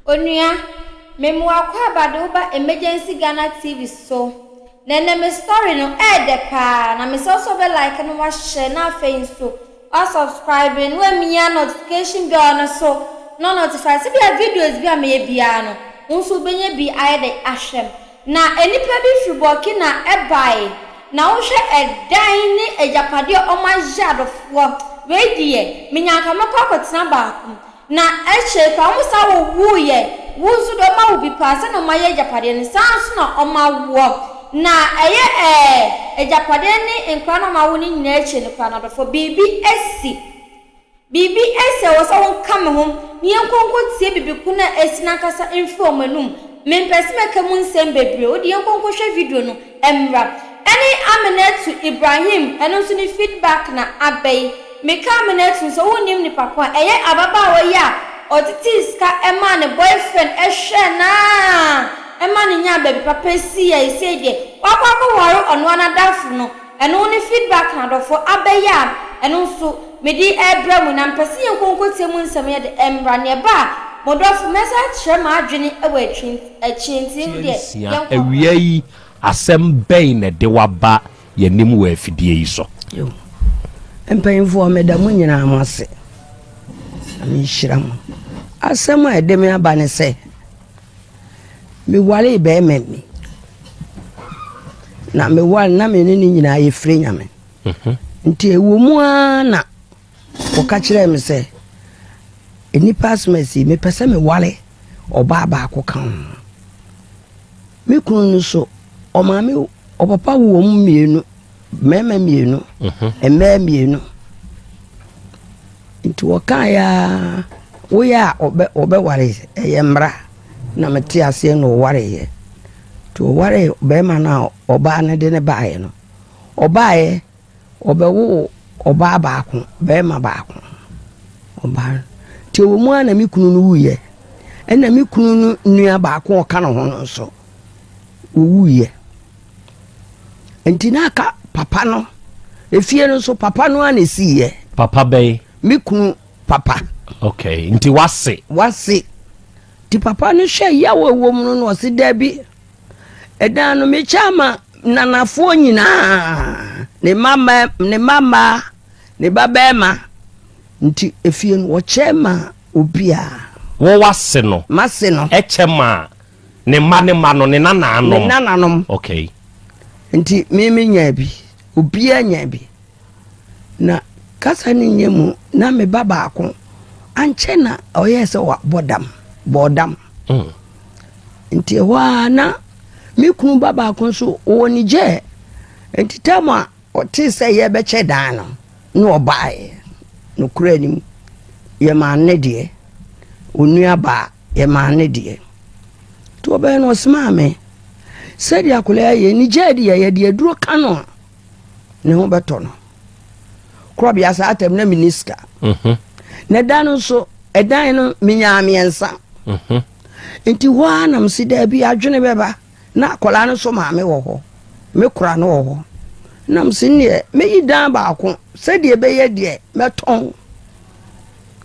Onua, me mo akwaaba de wo ba Emergency Ghana TV so. Na ɛnɛ me story no ɛɛdɛ paa na mesrɛ wo sɛ wobɛ like na wahyɛ na afei nso wa subscribe na wamia notification bell no so na ɔnotify sɛdeɛ videos bi a meyɛ biara no wo nso wobɛnya bi ayɛ dɛ ahwɛ. Na nnipa bi firi Burkina bae, na wohwɛ ɛdan ne agyapadeɛ a wɔayɛ adɔfoɔ, wei deɛ menya anka mɛkɔ akɔtena baako mu. Na akyire koraa wɔn san wowuiɛ, wo nso deɛ wɔawo bi paa, sɛdeɛ wɔayɛ agyapadeɛ no saa ara nso na wɔawoɔ. Na ɛyɛ ɛɛ agyapadeɛ ne nkwadaa no a wɔawo no nyinaa akyire no koraa no adɔfoɔ, biribi asi. Biribi asi a ɛwɔ sɛ woka me ho na yɛnkɔ nkɔtie biribi ko no a asi no ankasa mfiri wɔn anom. Mempɛ sɛ mɛka mu nsɛm bebree, wo deɛ yɛnkɔ nkɔhwɛ video no mmra. Ɛne Aminatu Ibrahim, ɛno nso ne feedback na aba yi. Meka Aminatu nso a wonnim nipa ko a ɛyɛ ababaawa yi a ɔtetee sika maa ne boyfriend hwɛɛ no ara ma no nyaa baabi papa sii a seisei deɛ wakɔ akɔware ɔno ara n'adamfo no. Ɛno ne feedback na adɔfoɔ abɛyɛ a ɛno nso mede rebrɛ mo na mepɛ sɛ yɛnkɔ nkɔtie mu nsɛm yɛde mmra na ɛba a mo dɔfo mɛsan akyerɛ m'adwene wɔ akyire nti Tie deɛ nsia, yɛnkɔ Awia mmra. yi, asɛm bɛn na ɛde wo aba yɛn anim wɔ afidie yi so? Yo, mpanyinfoɔ meda mo nyinaa mo ase na menhyira mo. Asɛm a ɛde me aba ne sɛ Mewaree barima bi, na meware na me ne no nyinaa yɛfiri Nyame. Mhm. Nti ɛwɔ mu ara na wɔka kyerɛɛ me sɛ nnipa asɛm asi mepɛ sɛ meware ɔbaa baako ka ho. Me kunu no so ɔmaame ɔpapa wo wɔn mmienu mmarima mmienu mhm. mmaa mmienu nti wɔkaeɛ a woyɛ a wɔbɛware ɛyɛ mmara na mete aseɛ na ɔwareeɛ nti ɔwaree barima no a ɔbaa no de ne baeɛ no ɔbaeɛ ɔbɛwo ɔbaa baako barima baako ɔbaa no nti ɛwɔ mu a na me kunu no wuiɛ ɛna me kunu no nua baako ɔka ne ho no nso wɔwuiɛ nti na aka papa no efie no nso papa no a na esiiɛ. Papa bɛyi. Me kunu papa. Okay, nti wase. Wase. Nti papa no hwɛ yaw a ɛwɔ mu no na ɔse dabi. Ɛdan no mekyɛ ama nanafoɔ nyinaa, ne mma ne mma mmaa, ne ba bɛrima. Nti efie no wɔkyɛ ma obiara. Wɔ wase no. Mase no. Ɛkyɛ maa Ne mma ne mma no, ne nananom. Ne nananom. Okay. Nti me me nyaa bi, obiara nyaa bi. Na kasa no nyɛ mu na me ba baako ankyɛ na ɔyɛɛ sɛ wabɔ dam, bɔɔ dam. Mm. Nti ɛhɔ ara na me kunu ba baako nso ɔwɔ Niger. Nti tam a ɔtee sɛ yɛbɛkyɛ dan no na ɔbaeɛ. Nokorɛ anim yɛmaa ne deɛ, onua baa Yɛmaa no deɛ. Nti ɔbɛyɛ no ɔsomaa me sɛdeɛ akwadaa yi yɛ ne gyaa deɛ yɛde aduro ka no a ne ho bɛtɔ no. Korɔbea saa tam na menni sika. Mhm. Na ɛda no nso ɛdan no menyaa mmiɛnsa. Mhm. Nti hɔ ara na mese daabi adwene bɛba na akwadaa no nso maame wɔ hɔ me kora no wɔ hɔ na mese neɛ mɛyi dan baako sɛdeɛ ɛbɛyɛ deɛ mɛtɔn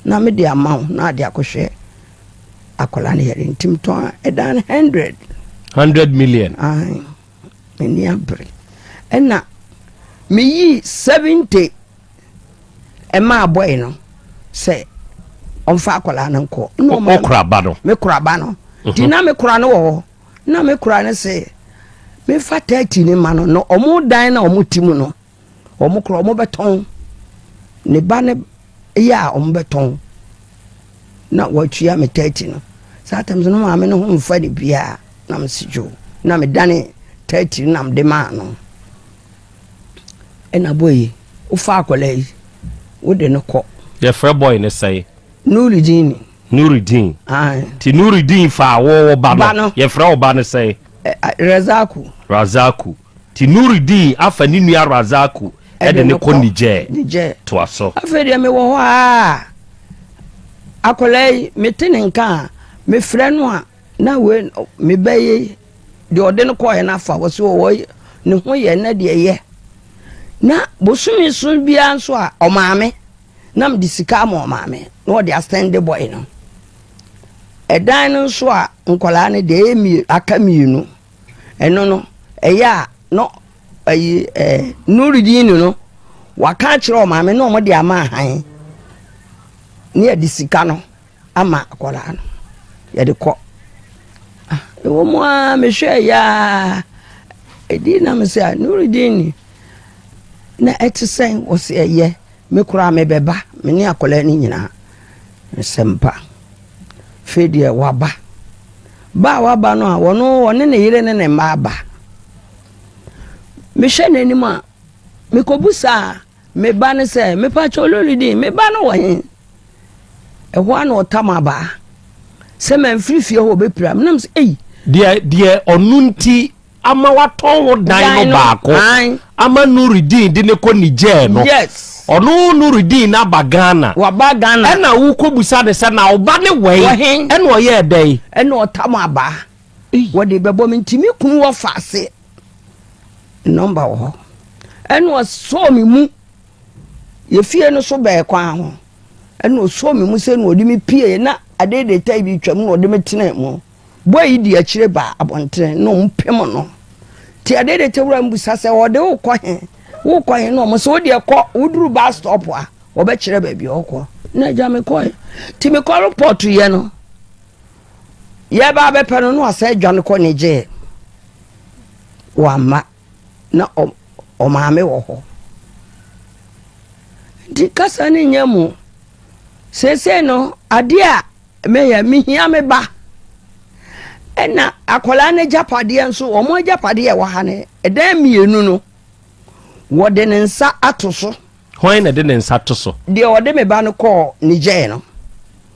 na mede ama wo na ade akɔhwɛ akwadaa no yɛre nti metɔn a ɛdan no hundred. Hundred million. Ayi m'ani abere ɛna meyii 70 ɛmaa bɔe no sɛ ɔmfa akwadaa no nkɔ. Ɔkora ba no. Me kora ba no. Nti mhm. na me kora no wɔ hɔ na me kora no sɛ mefa 30 ne ma no na ɔmo dan na ɔmo ti mu no. Wɔn korɔ wɔn bɛtɔn ne ba no yɛ a wɔn bɛtɔn na wɔatua me 30 no saa tam so no maame no ho mfa ne biara na mesi dwo na medane 30 no na mede maa no ɛna bɔ yi wofa akwadaa yi wode no kɔ. Yɛfrɛ bɔy no sɛn? Nurudini. Nurudin. Aye. Ti Nurudin faa wo wo ba no. Yɛfrɛ wo ba no sɛn? Razaku. Razaku. Nti Nurudeen afa ne nua Razaku de no kɔ Niger. Niger. Toa so. Afei deɛ mewɔ hɔ a, akwadaa yi mete ne nka a, mefrɛ no a, na wei me ba yi deɛ ɔde no kɔɔɛ no afa wɔ so wɔ ne ho yɛ na deɛ yɛ. Na bosome so biara nso a ɔmaame na mede sika ama ɔmaame na ɔde asɛnde bɔe no. Ɛdan no nso a nkwadaa no deɛ ɛyɛ mmienu aka mmienu. Ɛno no ɛyɛ a na ayi ɛɛ Nurudeen no waka akyerɛ ɔmaame na wɔde ama ahan ne yɛde sika no ama akwadaa no yɛde kɔ. Ah, ɛwɔ mu ara mehwɛ yɛ a ɛdi na me sɛ Nurudeen na ɛte sɛn wɔsi ɛyɛ me koraa mebɛba me ne akwadaa no nyinaa nsɛmpa. Afei deɛ waba. Ba a waba no a, ɔno ɔne ne yere ne ne mma aba. Mehwɛ n'anim a, mekɔbusaa me ba no sɛ, mepakyɛ Ololidin, me ba no wɔ he? Ɛhɔ a na ɔtam abaa sɛ mamfiri fie hɔ ɔbɛpira me. Nam sɛ, ei. Deɛ deɛ ɔno nti ama watɔn wo dan no baako ama Nurudeen de ne kɔ Niger no. Yes. Ɔno Nurudeen no aba Ghana. Waba Ghana. Ɛna wokɔ busa ne sɛ na ɔba ne wɛn. Ɛna ɔyɛɛ dɛn? Ɛna ɔtam abaa. Wɔde bɛbɔ me nti me kunu wɔ faase. Nɔmba wɔ hɔ. Ɛna ɔsɔɔ me mu. Yɛ fie no so bɛɛ kwan ho. Ɛna ɔsɔɔ me mu sɛ na ɔde me pie na adeede tai bi twam na ɔde me tena mu. Boy yi di akyire ba abɔntene na ɔmo pem no. Nti adeɛ de te wura no bisa sɛ ɔde wo kɔ he? Wo kɔ he? Na ɔmo sɛ wo deɛ kɔ, woduru bus stop a wɔbɛkyerɛ baabi a ɔkɔ. Na agya me kɔe. Nti mekɔ report yɛ no, yɛba abɛpɛ no na wasan adwane kɔ Niger. Wamma na ɔmaame wɔ hɔ. Nti kasa no nyɛ mu. Seesei no adeɛ a Meyɛ, mehia me ba. Ɛna akwadaa no agyapadeɛ nso, wɔn agyapadeɛ a ɛwɔ ha no, ɛdan mmienu no, wɔde ne nsa ato so. Hwan na ɛde ne nsa to so? Deɛ ɔde me ba no kɔɔ Niger no,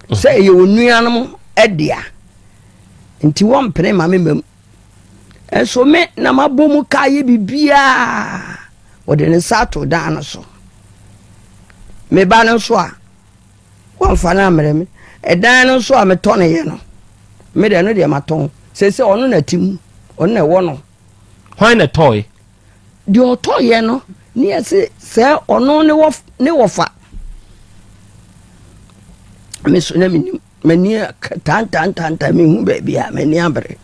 sɛ ɛyɛ onuanom dea, nti wɔmpene ma me mmam. Nso me na mabɔ mu ka yɛ biribiara, wɔde ne nsa ato dan no so. Me ba no nso a, Wamfa no ammrɛ me. Ɛdan no nso a metɔneeɛ no, me deɛ ɛno deɛ matɔn. Seesei ɔno na ɛte mu, ɔno na ɛwɔ no. Hwan na ɛtɔe? Deɛ ɔtɔeɛ no, ne yɛse sɛ ɔno ne wɔ ne wɔfa. Me so na menim, m'ani tantantantan mehu baabi a m'ani abere.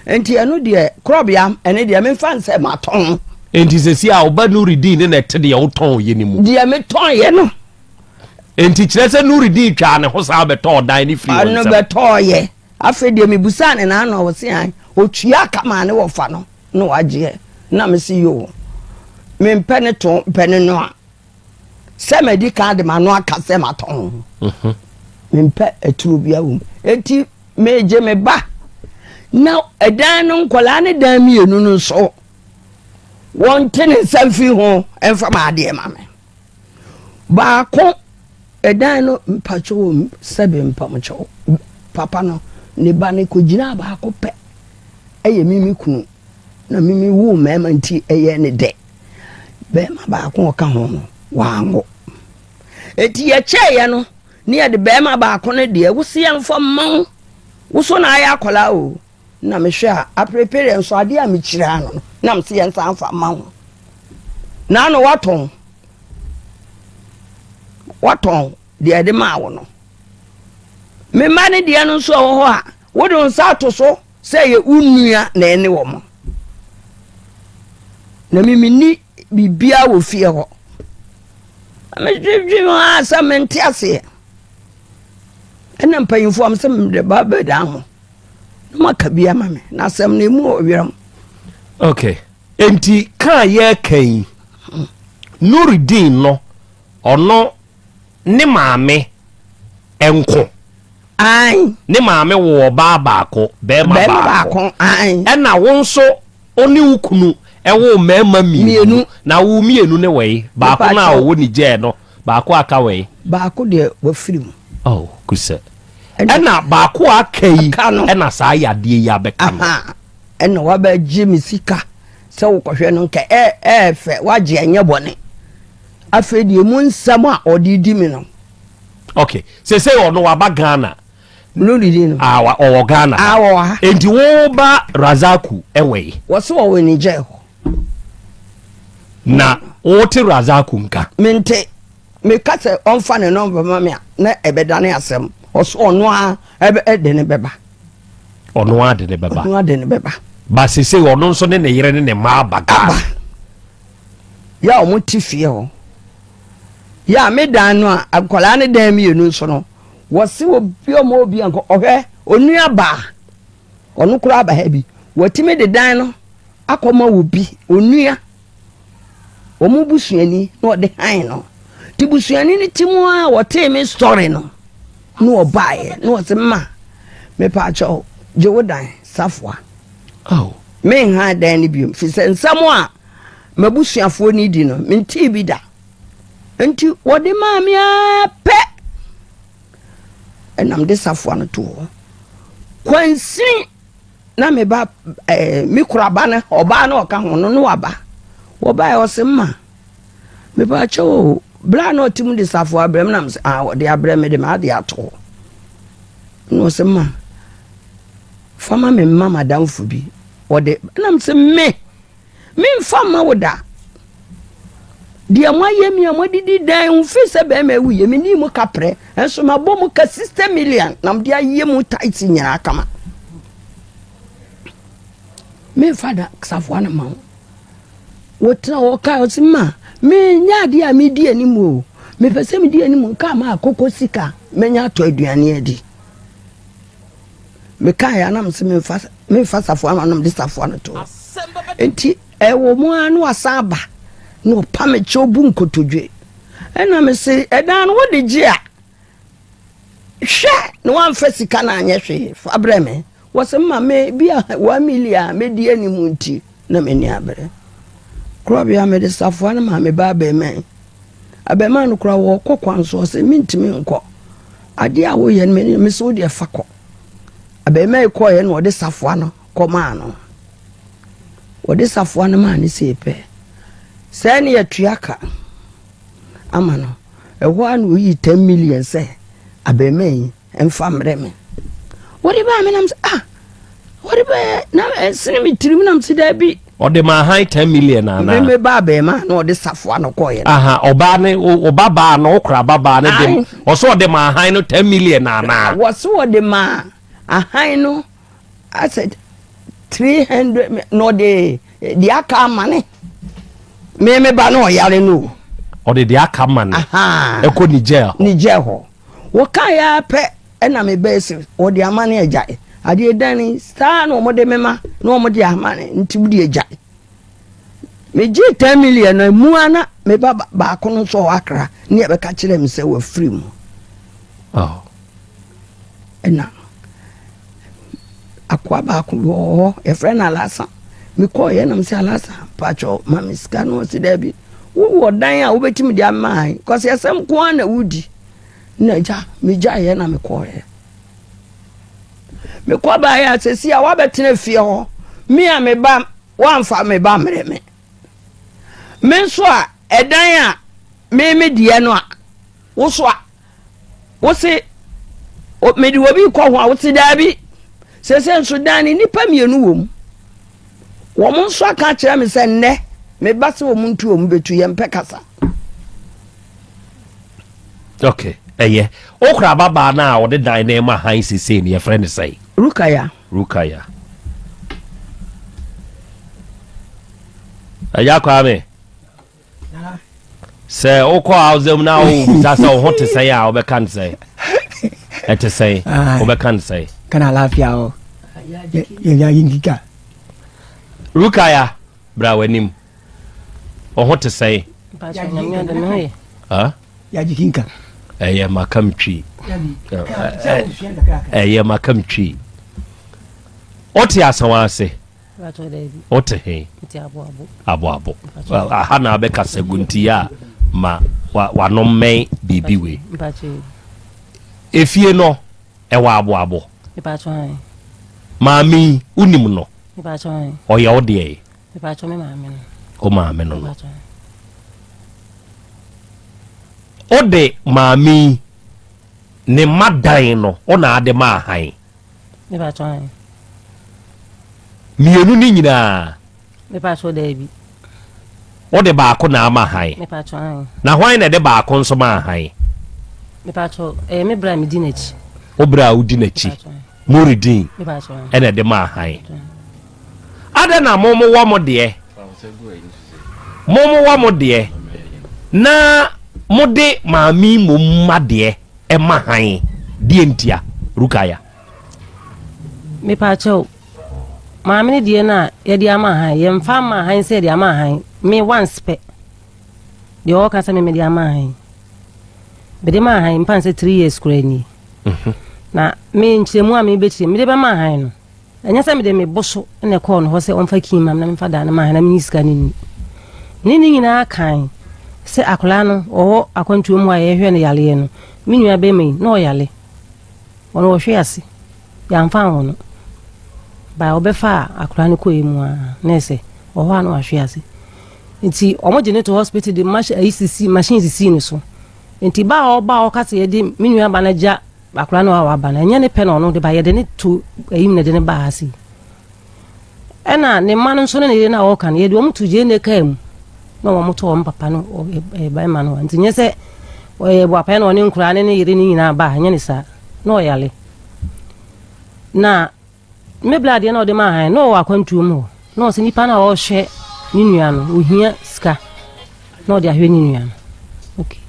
Nti ɛno deɛ korɔbea ɛne deɛ memfa nsɛ matɔn. Nti sɛsi a ɔba Nurudeen ne na ɛte deɛ wotɔn yɛ no mu? Deɛ metɔn yɛ no. Enti kyerɛ sɛ Nurudeen twaa ne ho saa bɛtɔɔ dan no firii wɔn Ɔno nsam. bɛtɔɔyɛ. Afei deɛ mebusaa ne n'ano a ɔse ae. Ɔtua ka maa ne wɔfa no na wagyeɛ. Na mese yoo. Mempɛ ne tɔn mpɛ ne noa. Sɛ madi kan de m'ano aka sɛ matɔn. Mhm. Mempɛ aturo biara wɔ mu. Enti megye me ba. Na ɛdan no nkwadaa ne dan mmienu no nso wɔnte ne nsa mfiri ho mfa m'adeɛ ma me. Baako, ɛdan no mpakyɛw o, sɛbe mpamokyɛw, papa no ne ba no kɔgyinaa baako pɛ, ɛyɛ me me kunu, na me me woo mmarima nti ɛyɛ ne dɛ. Bɛrima baako a ɔka ho no, wanwo. Eti yɛkyɛeɛ no, ne yɛde bɛrima baako no deɛ, wo se yɛmfa mma wo, wo so na ayɛ akwadaa o. Na mehwɛ a, aperepereɛ nso adeɛ a mekyiraa no no, na mese yɛnsan mfa mma wo. Na ano watɔn, watɔn deɛ ɛde maa wo no. Me mma no deɛ no nso ɛwɔ hɔ a, wode wo nsa ato so sɛ ɛyɛ wo nua na ɛne wɔn. Na me menni biribiara wɔ fie hɔ. Na medwedwe ho ara sɛ mente aseɛ. Ɛna mpanyinfoɔ a mesɛ mede ba bɛdan ho. na moaka bi ama me na asɛm no ɛmu ɔwerɛm. Okay. Enti ka a yɛreka yi, Nurudeen no, ɔno ne maame nko. Ae. Ne maame woo ɔbaa baako, bɛrima baako. Ae. Ɛna wo nso wo ne wo kunu woo mmarima mmienu. Na wo mmienu ne wɛi? Baako no a ɔwɔ Niger no, baako aka wɛi? Baako deɛ wafiri mu. Oh, kusɛ. Ɛna baako a aka yi ɛna saa yadeɛ yi abɛka no. Ɛna wabɛgye me sika sɛ wokɔhwɛ no nka ɛɛfɛ wagye ɛnyɛ bɔne. Afei deɛ mu nsɛm a ɔde di me no. Okay, sese ɔno waba Ghana. No didi no. Ah, ɔwɔ Ghana. Ah, ɔwɔ ha. Enti wo ba Razaku ɛwɔ yi. Wɔsi ɔwɔ Niger hɔ. Na wote Razaku nka. Mente. Meka sɛ ɔmfa ne nɔmba ma me a, na ɛbɛdane asɛm. Ɔso ɔno ara ɛbɛ de ne bɛba. Ɔno ara de ne bɛba. Ɔno ara de ne bɛba. Ba sese ɔno nso ne ne yere ne ne mma aba Ghana. Aba. Yɛ a wɔn te fie hɔ. Yɛ a me dan no a nkwadaa ne dan mmienu nso no wɔsi obi ɔmo obi nkɔ ɔhwɛ onua baa ɔno koraa aba ha bi wɔtumi de dan no akɔma obi onua. Wɔn busuani na ɔde hann no. Nti busuani no ti mu a wɔtee me story no na ɔbaeɛ na ɔse ma mepaakyɛw gye wo dan safoa. Oh. Menhan dan no biom fi sɛ nsɛm a m'abusuafoɔ no di no mentee bi da. Nti wɔde maa me ara pɛ ɛnam de safoa no to hɔ. Kwansini na me ba ɛɛ eh, me kura ba no ɔbaa no ɔka ho no no waba wɔbaeɛ ɔse mma mepa kyɛw o bere a na ɔte mu de safo abrɛ me nam sɛ ah ɔde abrɛ me de ma ade ato hɔ na ɔse mma fama me mma madamfo bi ɔde nam sɛ me Memfa mma wo da. Deɛ moayɛ mi a moadidi dan ho firi sɛ bɛrima awu yɛ menii mu kaprɛ nso mabɔ mu ka 60 million na mede ayɛ mu tight nyinaa kama. Memfa da safoa no ma wo. Wotena hɔ ka ɔse ma menyɛ adeɛ a medi anim o. Mepɛ sɛ medi anim ka ma akokɔ sika mɛnya atɔ aduane adi. Mekaeɛ a na mese memfa memfa safoa no na mede safoa no to hɔ. Nti ɛwɔ mu ara na wasan aba na ɔpa me kyɛw bu nkotodwe. Ɛna mese ɛdan no wode gye a hwɛ na wamfa sika no anyɛ hwee fa brɛ me. Wɔsɛ ma me bi a 1 million a mɛdi anim nti na m'ani abere. Korɔbea mede safoa no maa me ba abarimaa yi. Abarimaa no koraa wɔkɔ kwan so ɔsɛ mentumi nkɔ. Adeɛ a woyɛ no m'ani mese wo deɛ fa kɔ. Abarimaa yi kɔeɛ na ɔde safoa no kɔmaa no. Wɔde safoa no maa no sei pɛ. Sɛɛ ne yɛtua ka ama no. Ɛhɔ ara na ɔyii 10 million sɛ abarimaa yi mfa mmerɛ me. Wɔde baa me nam sɛ ah wɔde bɛɛ na ɛsene me tirim nam sɛ daabi. Ɔde maa han 10 million anaa? Me me ba abarimaa na ɔde safoa no kɔeɛ no. Aha ɔbaa ne ɔba baa no ɔkora ba baa no de ɔsɛ ɔde maa han no 10 million anaa? Wɔsɛ ɔde maa ahan no asɛ 300 na ɔde deɛ aka ama ne me me ba no ɔyare no o. Ɔde deɛ aka ama ne ɛkɔ Niger hɔ. Niger hɔ wɔkaeɛ ara pɛ ɛna me bɛɛ se wɔde ama ne agyae adeɛ dan ni saa na wɔde me ma na wɔde ama ne nti wode agyae megye 10 million na mu a na me ba baako no nso ɔwɔ akra ne ɛbɛka kyerɛ me sɛ wafiri mu. Oh. Ɛna akoa baako bi wɔ hɔ yɛfrɛ no Alasa mekɔɔyɛ nam sɛ Alasa pakyɛ ma me sika no ɔse daabi wowɔ dan a wobɛtumi de ama an kɔsɛ asɛm ko ara na wodi na agya megyaeɛ na mekɔɔyɛ mekɔ baeɛ a sɛsi a woabɛtena fie hɔ me a meba woamfa me ba mmerɛ me me nso a ɛdan a me me deɛ no a wo so a Wose, mede obi rekɔ ho a, wose daabi. Sese nso dan no nnipa mmienu wɔ mu. Wɔn nso aka akyerɛ me sɛ nnɛ meba sɛ wɔn ntu wɔn bɛtu yɛn mpɛ kasa. Okay, ɛyɛ. Okura ababaa no a ɔde dan no ma han sese no yɛfrɛ no sɛn? Rukaya. Rukaya. Ɛyɛ Kwame. Sɛ wokɔ hausa mu na wobisa sɛ wo ho te sɛn a wobɛka no sɛn? Ɛte sɛn? Wobɛka no sɛn? Kana lafiya o. Yɛnya yinkika. Rukaya, bra w'anim. Wo ho te sɛn? Yajikinka. Ɛyɛ makam twi. Ɛyɛ makam twi. Wote asawa ase? Wote he? Aboabo. Aha na abɛkasa gu nti a ma wano mmɛn biribi wei. Efie no ɛwɔ aboabo. Maame yi wonim no? Ɔyɛ wo deɛ? Wo maame no no. Wode maame yi ne mma dan no wo na ade ma ahan? Mepakyɛ ahe? Mmienu ne nyinaa. Mepakyɛ daabi. Wode baako na ama han. Mepakyɛ ahe? Na hwan na ɛde baako nso maa han? Mepakyɛ ɛyɛ me bra medi n'akyi. Wo berɛ a wodi n'akyi, Muridin, ɛna ɛde maa han. Adɛn na mo mowɔ mo deɛ, mo mowɔ mo deɛ, na mode maame mmom mma deɛ ɛma han, deɛ ntia, Rukaya? Mepaakyɛw, maame no deɛ no a yɛde ama han, yɛmfa ama han sɛ yɛde ama han, me once pɛ. Deɛ ɔka sɛ me mede ama han. Mede maa han mpa sɛ 3 years koraa nie. Mhm. Na me nkyerɛmu a mebɛkyerɛ mede bɛma han no, ɛnyɛ sɛ mede me bo so na ɛkɔɔ no hɔ sɛ ɔmfa kii ma me na memfa dan no ma han na menyi sika no nni. Ne ne nyinaa kan sɛ akwadaa no ɔwɔ akwantuo mu a yɛhwɛ no yareɛ no, me nua bɛrima yi na ɔyare. Ɔno ɔhwe ase. Yɛamfa anwo no. By ɔbɛfaa akwadaa no kɔɛ mu a na ɛsɛ ɔhɔ a na wahwe ase. Nti wɔn gye no to hospital de machine ayi sisi machine sisi ne so. Nti ba a ɔba a ɔka sɛ yɛde me nua ba no gya akwadaa no a waba no ɛnyɛ ne pɛ na ɔno de ba yɛde ne to ayi mu na yɛde ne ba ha sei. Ɛna ne mma no nso ne ne yere no a ɔka no yɛde wɔn to gyeene kaa mu na wɔn to wɔn papa no barima no nti nyɛ sɛ ɔyɛ boapɛ na ɔne nkoraa ne ne yere no nyinaa ba nyɛ ne saa na ɔyale na me bla adeɛ na ɔde maa han na ɔwɔ akwantuo mu hɔ na ɔsɛ nipa no a ɔrehwɛ ne nua no ohia sika na ɔde ahwɛ ne nua no okay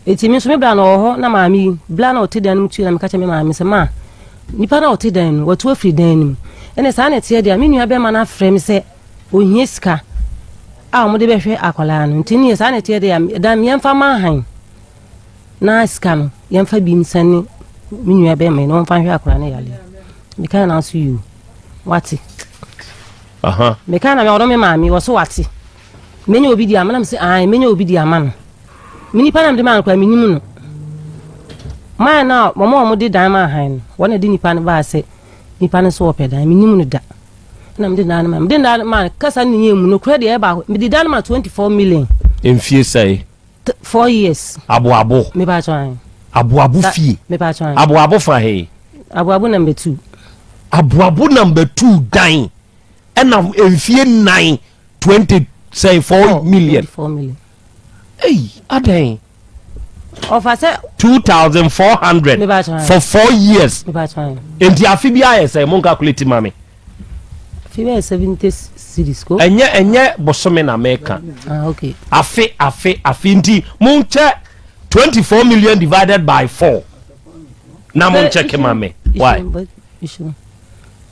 Enti me nso me bra no ɔwɔ hɔ na maame yi, bra na ɔte dan no mu tue na meka kyerɛ me maame sɛ ma nipa no a ɔte dan no watu afiri dan no mu. Ɛne saa na ɛteɛ deɛ a me nua bɛrima no afrɛ me sɛ ohia sika a wɔde bɛhwɛ akwadaa no. Nti neɛ saa na ɛteɛ deɛ a dan yɛmfa ma han na sika no yɛmfa bi nsɛne me nua bɛrima yi na wɔmfa nhwɛ akwadaa no yareɛ. Meka na nso yoo wate. Meka na ɔno me maame wɔ so wate. Menya obi di ama na mese ae menya obi di ama no. Me nipa na mede maa no koraa menim no. Man no a wɔn a wɔde dan maa han no, wɔn na de nipa no baa sɛ nipa no nso wɔpɛ dan, menim no da. Na mede dan no maa, mede dan no maa kasa no nyɛ mu no kura deɛ ɛba mede dan no maa 24 million. Mfie sɛe? 4 years. Aboabo. Mepa atwa an. Aboabo fie. Mepa atwa an. Aboabo fa he? Aboabo number 2. Aboabo number 2 dan. Ɛna mfie 9 20 sɛe 4 million. 24 million. Ei, adɛn? Ɔfa sɛ. 2400 for 4 years. Enti afe bi ayɛ sɛ mo calculate ma me. Afe bi ayɛ 70 series ko. Ɛnyɛ ɛnyɛ bosome na meka. Ah, okay. Afe afe afe nti mo nkyɛ 24 million divided by 4. Na mo nkyɛ ma me. Why?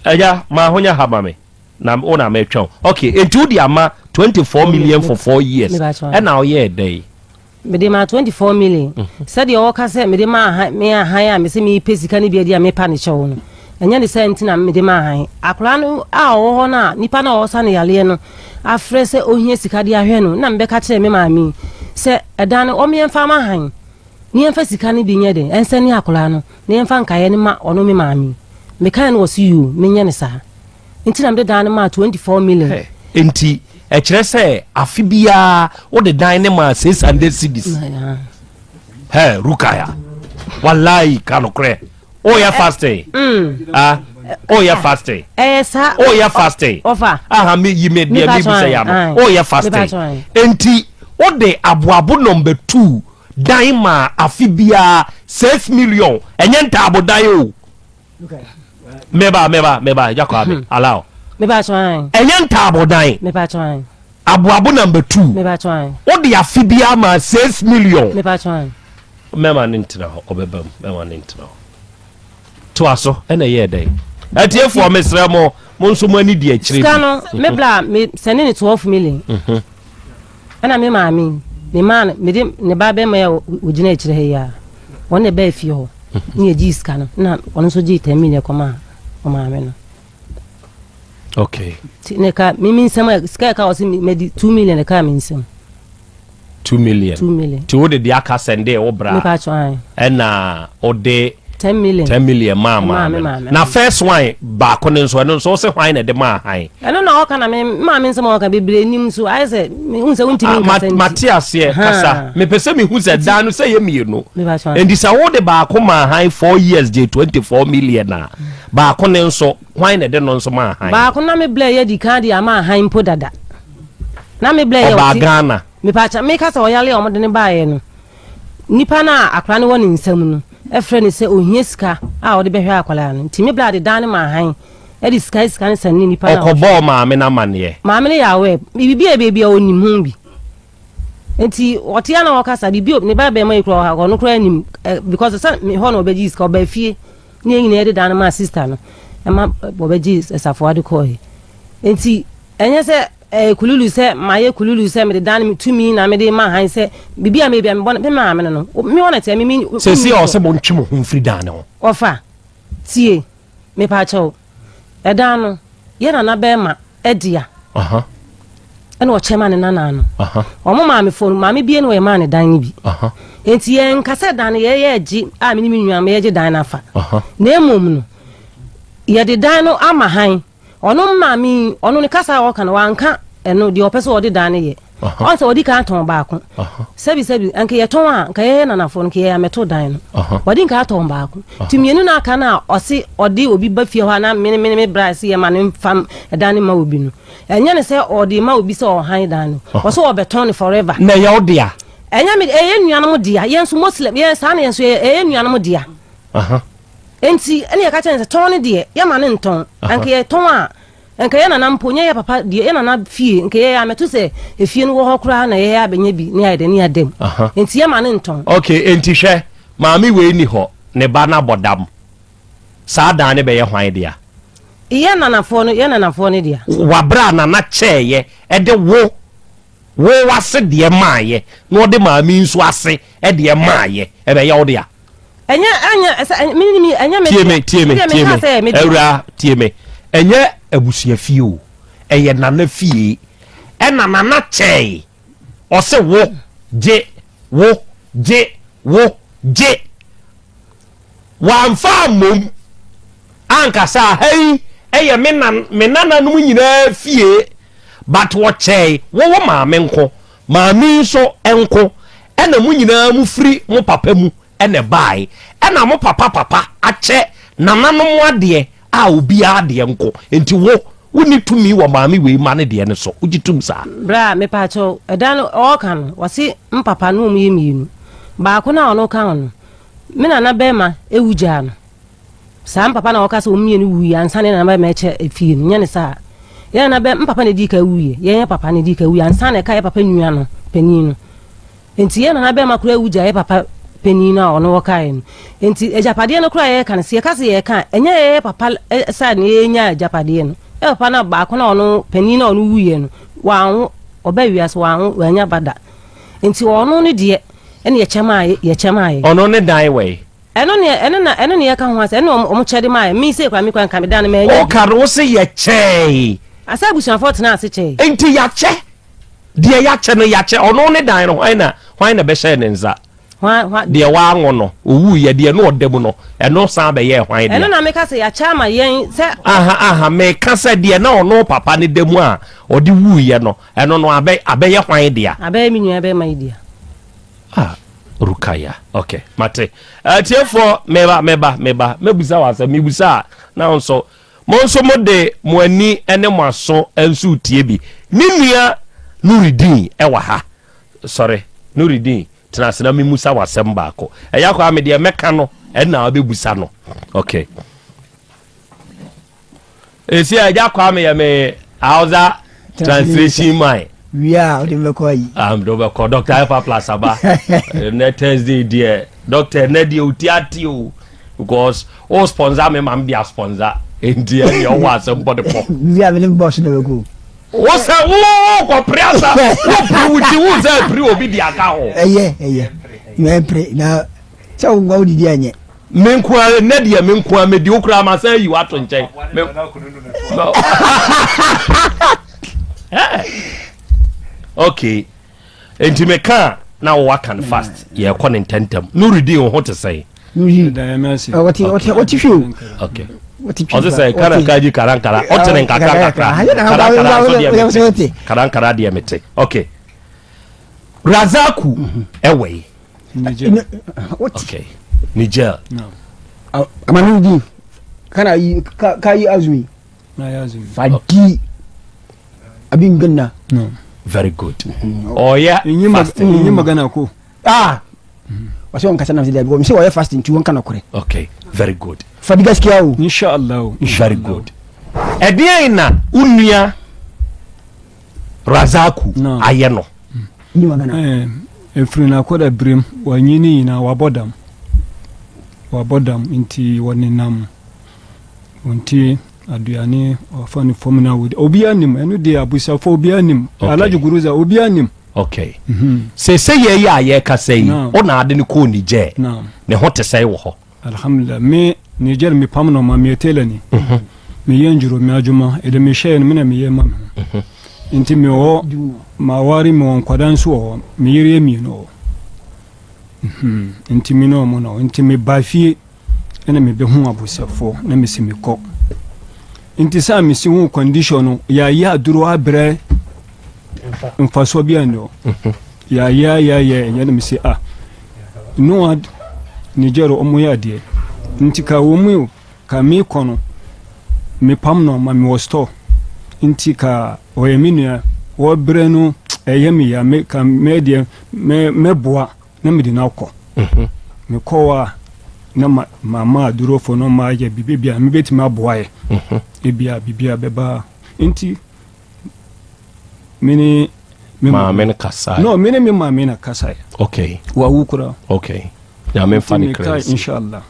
Ɛya ma ahonya ha ma me. Na wo na metwɛn wo. Okay, enti wode ama 24 million for 4 years. Ɛna ɔyɛɛ dɛn? Mede maa 24 million. Mhm. Sɛdeɛ ɔka sɛ mede maa han me ahan a mese mepɛ sika no bi adi a mepa ne kyɛw no. Ɛnyɛ ne saa nti na mede maa han. Akwadaa no a ɔwɔ hɔ no a nipa no a ɔsa no yareɛ no afrɛ sɛ ohia sika de ahwɛ no na mebɛka kyerɛ me maame yi sɛ ɛdan no ɔmmeɛmfa ama han ne yɛmfa sika no bi nyɛ dɛn ɛnsɛne akwadaa no na yɛmfa nkaeɛ no ma ɔno me maame yi. Mekae no wɔ so yoo menyɛ no saa. Nti na mede dan no maa 24 million. Hɛ, enti ɛkyerɛ sɛ afe biara wode dan no maa 600 cedis. Hɛ, Rukaya, wallahi ka nokorɛ. Woyɛ fasting? Mm. Ah, woyɛ fasting? Ɛyɛ saa. Woyɛ fasting? Ɔfa. Aha, me yi me deɛ mi bisa ya no. Woyɛ fasting? Enti wode aboabo number 2 dan maa afe biara 6 million. Ɛnyɛ ntaabodan o. meba meba meba agya kwame hmm. allow meba twan ɛnyɛ ntaabodan meba twan aboabo number 2 meba twan wode afe bi ama 6 million meba twan mɛma ne ntena hɔ ɔbɛba mu mɛma ne ntena hɔ toa so ɛna ɛyɛɛ dɛn atiefoɔ mesrɛ mo mo nso mo ani di akyire sika no me bla me sɛne ne 12 million mhm. Ɛna me maame, me maa no, mede ne ba bɛrima yi a ɔgyina akyire ha yi a, wɔn na ɛbaa fie hɔ, ne yɛgyee sika no, na ɔno nso gyee 10 million kɔmaa ɔmaame no. Okay. Ti ne ka me me nsam a sika ɛka ɔse madi 2 million ɛka me nsam. 2 million. 2 million. Ti wo de de aka sɛnde wo bra. Mepa atwa an. Ɛna ɔde 10 million. 10 million maa maame no. Na first one baako no nso ɛno nso wose hwan na ɛde maa han? Ɛno na ɔka na me maame nsɛm a ɔka bebree nim nso ayɛ sɛ mehu sɛ wontumi ah, nkasa nti. Mate aseɛ kasa mepɛ sɛ mehu sɛ dan no sɛ yɛ mmienu nti sɛ wode baako maa han 4 years gye 24 million a baako ne nso hwan na ɛde no nso maa han? Baako na me blɛ yɛ di kan de ama han mpo dada na me blɛ yɛ ɔbaa Ghana mepɛ akyɛ meka sɛ ɔyale a wɔde ne baeɛ no Nipa no a akwadaa no wɔ ne nsam no, frɛ no sɛ ohia sika a ɔde bɛhwɛ akwadaa no. Nti me bra de dan no maa han de sika sika no sɛne nipa no a ɔhwɛ. Ɔkɔbɔɔ maame no amaneɛ. Maame no yɛ aware. Biribi a ɛbɛyɛ biara ɔnim ho bi. Nti ɔte a na ɔkasa biribi ne ba bɛrima yi koraa ɔno koraa nim because sɛ me hɔ na ɔbɛgye sika ɔbaa fie ne yɛn nyinaa yɛde dan no maa sister no ɛma ɔbɛgye safoa de kɔɔe. Nti ɛnyɛ sɛ Ɛyɛ kululu sɛ mayɛ kululu sɛ mede dan me tumi na mede ma hann sɛ biribi a meyɛ biara mebɔ no me maame no no me hɔ na ɛteɛ me me Seesei ɔwɔ sɛ montwe mo ho mfiri dan no ho. Ɔfa, tie, mepaakyɛw, ɛdan no, yɛ nana bɛɛma dea, ɛna ɔkyɛ ma ne nana no. Ɔmo maamefoɔ no, maame bie na ɔyɛ maa ne dan no bi. Enti yɛnka sɛ dan no yɛyɛ gye a me ne me nua yɛgye dan no afa. Na mmom no, yɛde dan no ama hann. Ɔno maame yi, ɔno ne kasa a ɔka no, wanka ɛno deɛ ɔpɛ sɛ ɔde dan no yɛ. Ɔn sɛ ɔdi kan tɔn baako. Sɛbi sɛbi, nka yɛtɔn a, nka yɛyɛ nanafoɔ no, nka yɛyɛ amɛto dan no. Ɔde nka atɔn baako. Nti mmienu no aka no a, ɔse ɔde obi ba fie hɔ a na mene mene me bra se yɛma no mfa dan no ma obi no. Ɛnyɛ ne sɛ ɔde ma obi sɛ ɔhan dan no. Ɔse ɔbɛtɔn no forever. Na ɛyɛ wo dea? Ɛnyɛ me, ɛyɛ nuanom dea. Yɛn nso Muslim, yɛn saa na yɛn nso yɛyɛ, ɛyɛ nuanom dea. Enti ɛna yɛka kyerɛ no sɛ, Tɔn no deɛ, yɛma no ntɔn. Anka yɛtɔn a, anka yɛn nana mpo, nyɛ yɛ papa deɛ, yɛn nana fie, nka yɛyɛ amɛto sɛ efie no wɔ hɔ koraa na yɛyɛ abɛnya bi ne ayɛ dɛ ne yɛada mu. Enti yɛma no ntɔn. Ok, enti hwɛ, maame wei nni hɔ, ne ba no abɔ dam. Saa dan no bɛyɛ hwan dea? Yɛn nanafoɔ no, yɛn nanafoɔ no dea. Wɔ berɛ a nana kyɛeɛ de wo, wo w'ase deɛ maeɛ, na ɔde maame yi nso ase deɛ maeɛ, ɛbɛyɛ wo dea? Ɛnyɛ ɛnyɛ ɛsɛ ɛnyɛ mi mi ɛnyɛ mi. Tie me tie me tie me awura tie me ɛnyɛ abusua fie o ɛyɛ nana fie ɛna nana kyɛɛ ɔsɛ wo gye wo gye wo gye wamfa ammom ankasa ha yi ɛyɛ me nan me nananom nyinaa fie but wɔkyɛe wo wo maame nko Maame yi nso nko ɛna mo nyinaa mo firi mo papa mu ɛna ɛbaae ɛna mo papa papa akyɛ nananom adeɛ a obiara deɛ nko nti wo wonni tumi wɔ maame wei mma no deɛ no so wogye tum saa? Bra mepaakyɛw ɛda no ɔɔka no ɔse mpapa no ɔmo yɛ mienu baako no a ɔno ka ho no me nana bɛɛma ɛwu gyaa no Saa mpapa na wɔka sɛ wɔn mmienu wuiɛ ansa na yɛn nana bɛrima rekyɛ efie no, nyɛ ne saa. Yɛn nana bɛ mpapa na edii kan wuiɛ, yɛn yɛ papa na edii kan wuiɛ ansa na ɛka yɛ papa nua no panin no. Nti yɛn nana bɛrima koraa wu gya yɛ papa panin no a ɔno wɔkaeɛ no. Nti agyapadeɛ no koraa yɛreka no, sɛ yɛka sɛ yɛreka a, ɛnyɛ yɛyɛ papa side na yɛnya agyapadeɛ no. Yɛ papa no baako na ɔno panin na ɔno wuiɛ no, wanwo, ɔbaa wiase wanwo, wannya ba da. Nti ɔno ne deɛ ɛne yɛkyɛ maa yɛkyɛ maa yɛ. Ɔno ne dan wɔ he? Ɛno ne ɛno na ɛno ne yɛka ho asɛm ɛno na wɔn kyɛ de maa yɛ me sei koraa me koraa nka me da no manya bi. Woka no wose yɛkyɛe. Asɛ abusuafoɔ tenaa ase kyɛe. Nti yɛakyɛ deɛ yɛakyɛ no yɛakyɛ ɔno ne dan no hwan na hwan na ɛbɛhyɛɛ ne nsa Hwan hwan. Deɛ wanwo no owuiɛ deɛ na ɔda mu no ɛno san bɛyɛɛ hwan dea. Ɛno na meka sɛ yɛakyɛ ama yɛn sɛ. Aha aha meka sɛ deɛ na ɔno papa no da mu a ɔde wuiɛ no ɛno no abɛ abɛyɛ hwan dea. Abɛyɛ me nua bɛrima yi dea. Ah Rukaya ok mate. Atiefoɔ meba meba meba mɛbusa wɔ asɛm mebusa a na nso mo nso mo de mo ani ne mo aso nso tie bi. Ne nua Nuridin ɛwɔ ha. Sɔre Nuridin tena ase na memusa wɔ asɛm baako. Ɛyɛ akɔ a me deɛ mɛka no ɛna wobɛbusa no. Ok. Esi agya Kwame yɛ me Hausa translation man. Wie a wode bɛkɔ ayi. Ah, mede wobɛkɔ Dr. Alpha Plus aba. Ɛnɛ Thursday deɛ Doctor ɛnɛ deɛ oti ate o because o sponsor me ma me de asponsor nti ɛdeɛ ɔwɔ asɛm bɔ de pɔ. Wie a mene boss na bɛkɔ. Wo sɛ wo kɔpere asa wo pere wo ti wo sɛ pere obi de aka ho. Ɛyɛ ɛyɛ mɛpere na sɛ wo nkwa wo didi anyɛ. Me nko ara nnɛ deɛ me nko ara medi wo koraa ma sɛ ayi wato nkyɛn. Me okay nti meka na wo waka no fast yɛkɔ ne ntɛntɛm nurudin wo ho te sɛn. Ɔte hwɛ o. Okay. Ɔse sɛ kara kaji karankara ɔte ne nkakra nkakra karankara nso deɛ mete karankara deɛ mete okay. Razaku ɛwɔ yi. Niger. Okay. Niger. Amanu di kana yi ka yi azumi. Na yi azumi. Fadi. Abin ganna. No. Very good. Oh yeah. In yi magana ko. Ah. Ɔsɛ ɔnkasa nam sɛ dabi wɔn sɛ wɔyɛ fasting nti wɔnka nɔkorɛ. Okay, very good. Fadi gaskiya o. Inshallah o. Very good. Ɛdeɛn na wo nua Razaku ayɛ no? Ɛfiri n'akɔda berem wanyi ne nyinaa wabɔ dam wabɔ dam nti wɔnenam wɔnti aduane wafa no fam na wɔdi obiara nim ɛno deɛ abusuafoɔ obiara nim Alhaji Guruza obiara nim. Okay. Seesei yɛ yi a yɛrekasa yi, wo na ade no kɔɔ Niger. Ne ho te sɛn wɔ hɔ? Alhamdulillah, me Niger me pam no ma meyɛ tailor ni. Me yɛ ndwuro me adwuma, ɛde me hyɛɛ no me na me yɛ ma me ho. Nti me wɔ ma ware me wɔ nkwadaa nso wɔ hɔ, me yere yɛ mmienu wɔ hɔ. Nti me ne ɔmo na nti me ba fie ɛna me bɛ hu abosɛfoɔ na me si me kɔ. Nti sɛ a me si hu condition no, yɛayɛ aduro abrɛ mfasoɔ bi anni hɔ. Yɛayɛ yɛayɛ ɛyɛ na mese ah noa Niger ɔmo yɛ adeɛ nti ka wɔ mu ka me kɔ no mepam no ma mewɔ store nti ka ɔyɛ me nua wɔbrɛ no ɛyɛ me ya me ka me deɛ mɛ mɛboa na mede no akɔ mhm. mekɔ hɔ a na ma ma adurofo no ma ayɛ biribi bia mebɛtumi aboa yɛ mhm. ebia biribi a bɛba nti mene me maame no kasae no mene me maame na kasae okay wawu kora okay nyame mfa ne kra nsi inshallah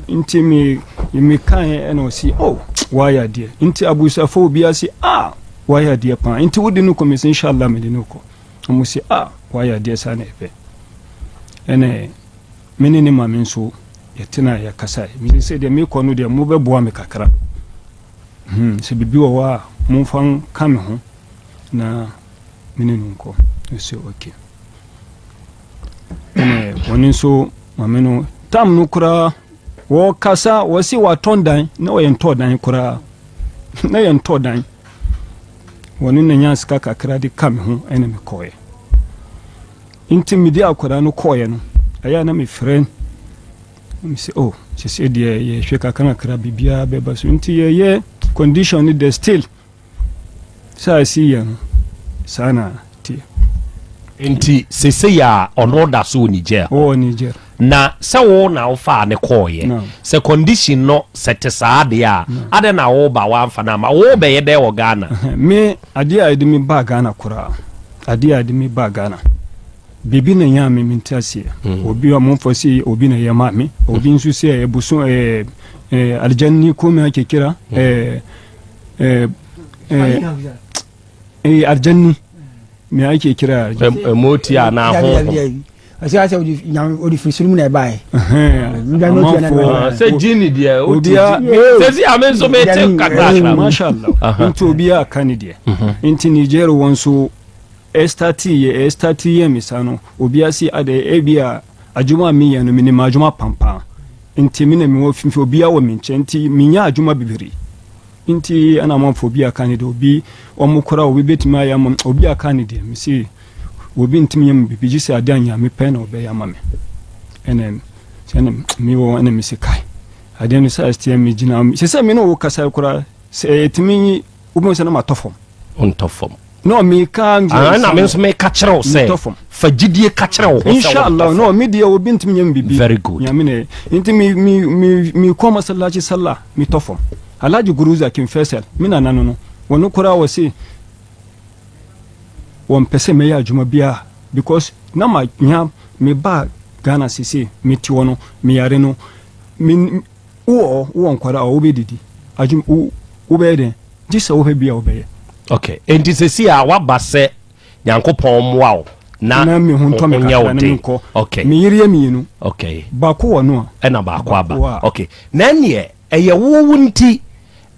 nti me me kae ɛna ɔsi oh wayɛ adeɛ nti abusuafo obi ase ah wayɛ adeɛ paa nti wode no kɔ mesi inshallah mede no kɔ ɔmo si ah wayɛ adeɛ saa na ɛpɛ ɛna me ne ne maame nso yɛtena yɛkasae mesi sɛ deɛ mekɔ no deɛ mobɛboa me kakra Hmm, sɛ biribi wɔ hɔ a, momfa nka me ho na me ne no nkɔ. Ɔsɛ okay. Ɛna wɔn nso maame no tam no koraa wɔkasa wɔsi watɔn dan na wɔyɛ ntɔɔ dan koraa na yɛ ntɔɔ dan wɔne na nya sika kakra de ka me ho ɛna me kɔɛ nti mede akwadaa no kɔɛ no ɛyɛ na mefrɛ Me se oh sese deɛ yɛhwɛ kakrakra biribiara bɛba so nti yɛyɛ condition no deɛ still sɛ asi yɛ no saa na teɛ. Nti sesei a ɔno da so wɔ Niger hɔ? Ɔwɔ Niger. Na sɛ wo na wofaa no kɔɔeɛ, sɛ condition no sɛ te saa deɛ a, adɛn na wo ba woamfa no amma? Wo bɛyɛ dɛn wɔ Ghana? Me adeɛ a ɛde me baa Ghana koraa, adeɛ a ɛde me baa Ghana. Biribi na ɛyɛ a me mente aseɛ. Mm. Obi a momfa se obi na ɛyɛ maa me. Obi nso sɛ ɛyɛ boso ɛɛ ɛɛ aljanni ko me ake kira mm. ɛɛ ɛɛ ɛɛ ɛɛ aljanni me ake kira. Moti a na ho. Ɔsɛ asɛ ɔde nyame ɔde firi soro mu na ɛbaeɛ. Amanfoɔ sɛ jini deɛ ɔti sɛ si ame nso mete kakrakra. Masha Allah. Nti obiara aka ne deɛ. Mhm. Nti Niger wɔn nso Ɛstartee yɛ ɛstartee yɛ me saa no obia se adɛn ebia adwuma a meyɛ no menim adwuma pampaa nti me na mewɔ fimfi obia wɔ me nkyɛn nti menya adwuma bebree nti ɛna amanfoɔ obi aka ne deɛ obi wɔn kora obi bɛtumi ayɛ ama obi aka ne deɛ me se obi ntumi yɛ me biribi gye sɛ adeɛ a Nyame pɛ na ɔbɛyɛ ama me ɛna ɛna mewɔ ɛna me se kae adeɛ no sɛ ɛsteɛ megyina sɛ sɛ me ne wo kasa koraa sɛ ɛtumi wobɛhu sɛ na matɔ fam wontɔ fam no meka ah, na me nso meka kyerɛ wo sɛ fa gyidie ka kyerɛ wo ho sɛ inshallah no me deɛ obi ntumi nyɛ me biribi very good nyame na nti me me me me kɔ masallaci sallah metɔ fam alhaji guruza king faisal me nana no no wɔno koraa wɔ se wɔmpɛ sɛ mɛyɛ adwuma biara because na ma nya me ba Ghana sese mete hɔ no meyare no me Wowɔ hɔ, wowɔ nkwadaa a wobɛdidi, adwuma, wo, wobɛyɛ dɛn? Gye sɛ wohwɛ bi a wobɛyɛ. Ok, enti sɛsi a woaba sɛ Nyankopɔn mmoa wo na Na me ho ntɔ me nyɛ kakra wo na den. menkɔ. Ok. Me yere yɛ mienu. Ok. Baako wɔ no a. Ɛna baako aba. Baako a. Ok, na ɛneɛ ɛyɛ wo wo nti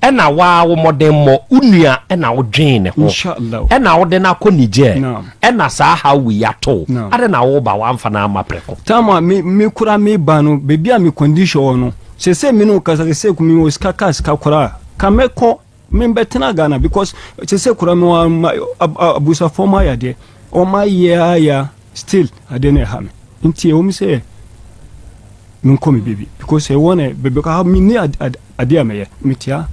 ɛna waa wo mmɔdenmmɔ, wo nua ɛna wo dwen ne ho, Inshallah. ɛna wode no akɔ Niger, Naam. ɛna saa haw wei ato wo, Naam. adɛn na wo ba wamfa no amma prɛko? Time a me me koraa me ba no baabi a me condition wɔ no sese me ne wo kasa sese me wɔ sika kaa sika koraa ka mɛkɔ me bɛtena Ghana because sese koraa me wɔ abusuafoɔ ma ayɛ adeɛ wɔn ayɛ ayɛ still adeɛ no ɛha me nti ɛwɔ mu sɛ menkɔ me baabi because ɛwɔ na baabi ka me ni adeɛ a mɛyɛ metia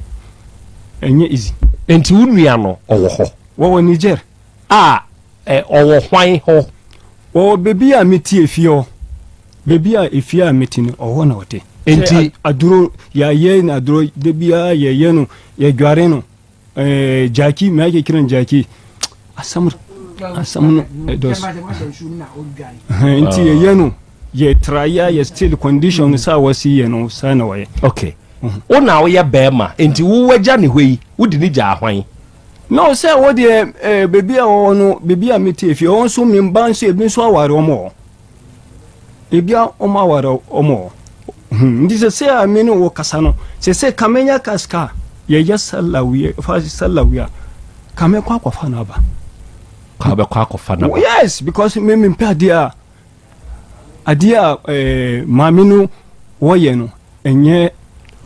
ɛnyɛ easy. Nti wo nua no ɔwɔ hɔ? Wɔwɔ Niger. A ɔwɔ hwan hɔ? Ɔwɔ baabi a metie fie hɔ. Baabi a efie a mete no, ɔhɔ na ɔte. Enti. Aduro, yɛayɛ no aduro, da biara yɛyɛ no, yɛdware no. Ɛɛ Jackie, me ake kiran Jackie. Asɛm asɛm no ɛdɔs. Nti yɛyɛ no, yɛ try a yɛ still condition no saa wɔsi yɛ no, saa na wɔyɛ. Okay. Wo na woyɛ bɛrima, nti wo wagya ne hɔ yi, wode ne gyaa hwan? No, sɛ wo deɛ eh, baabi a wɔwɔ no, baabi a mete efie, wɔn nso me mba nso ebi nso aware wɔn wɔ. Ebi a wɔn aware wɔn wɔ. Hmm, nti sɛ sɛ a me ne wo kasa no, sɛ sɛ ka menya ka sika, yɛyɛ sala wie, fa sala wie a, ka mɛkɔ akɔfa no aba. Ka bɛkɔ akɔfa no aba. Yes, because me mempɛ adeɛ a Adeɛ a eh, maame no wɔyɛ no ɛnyɛ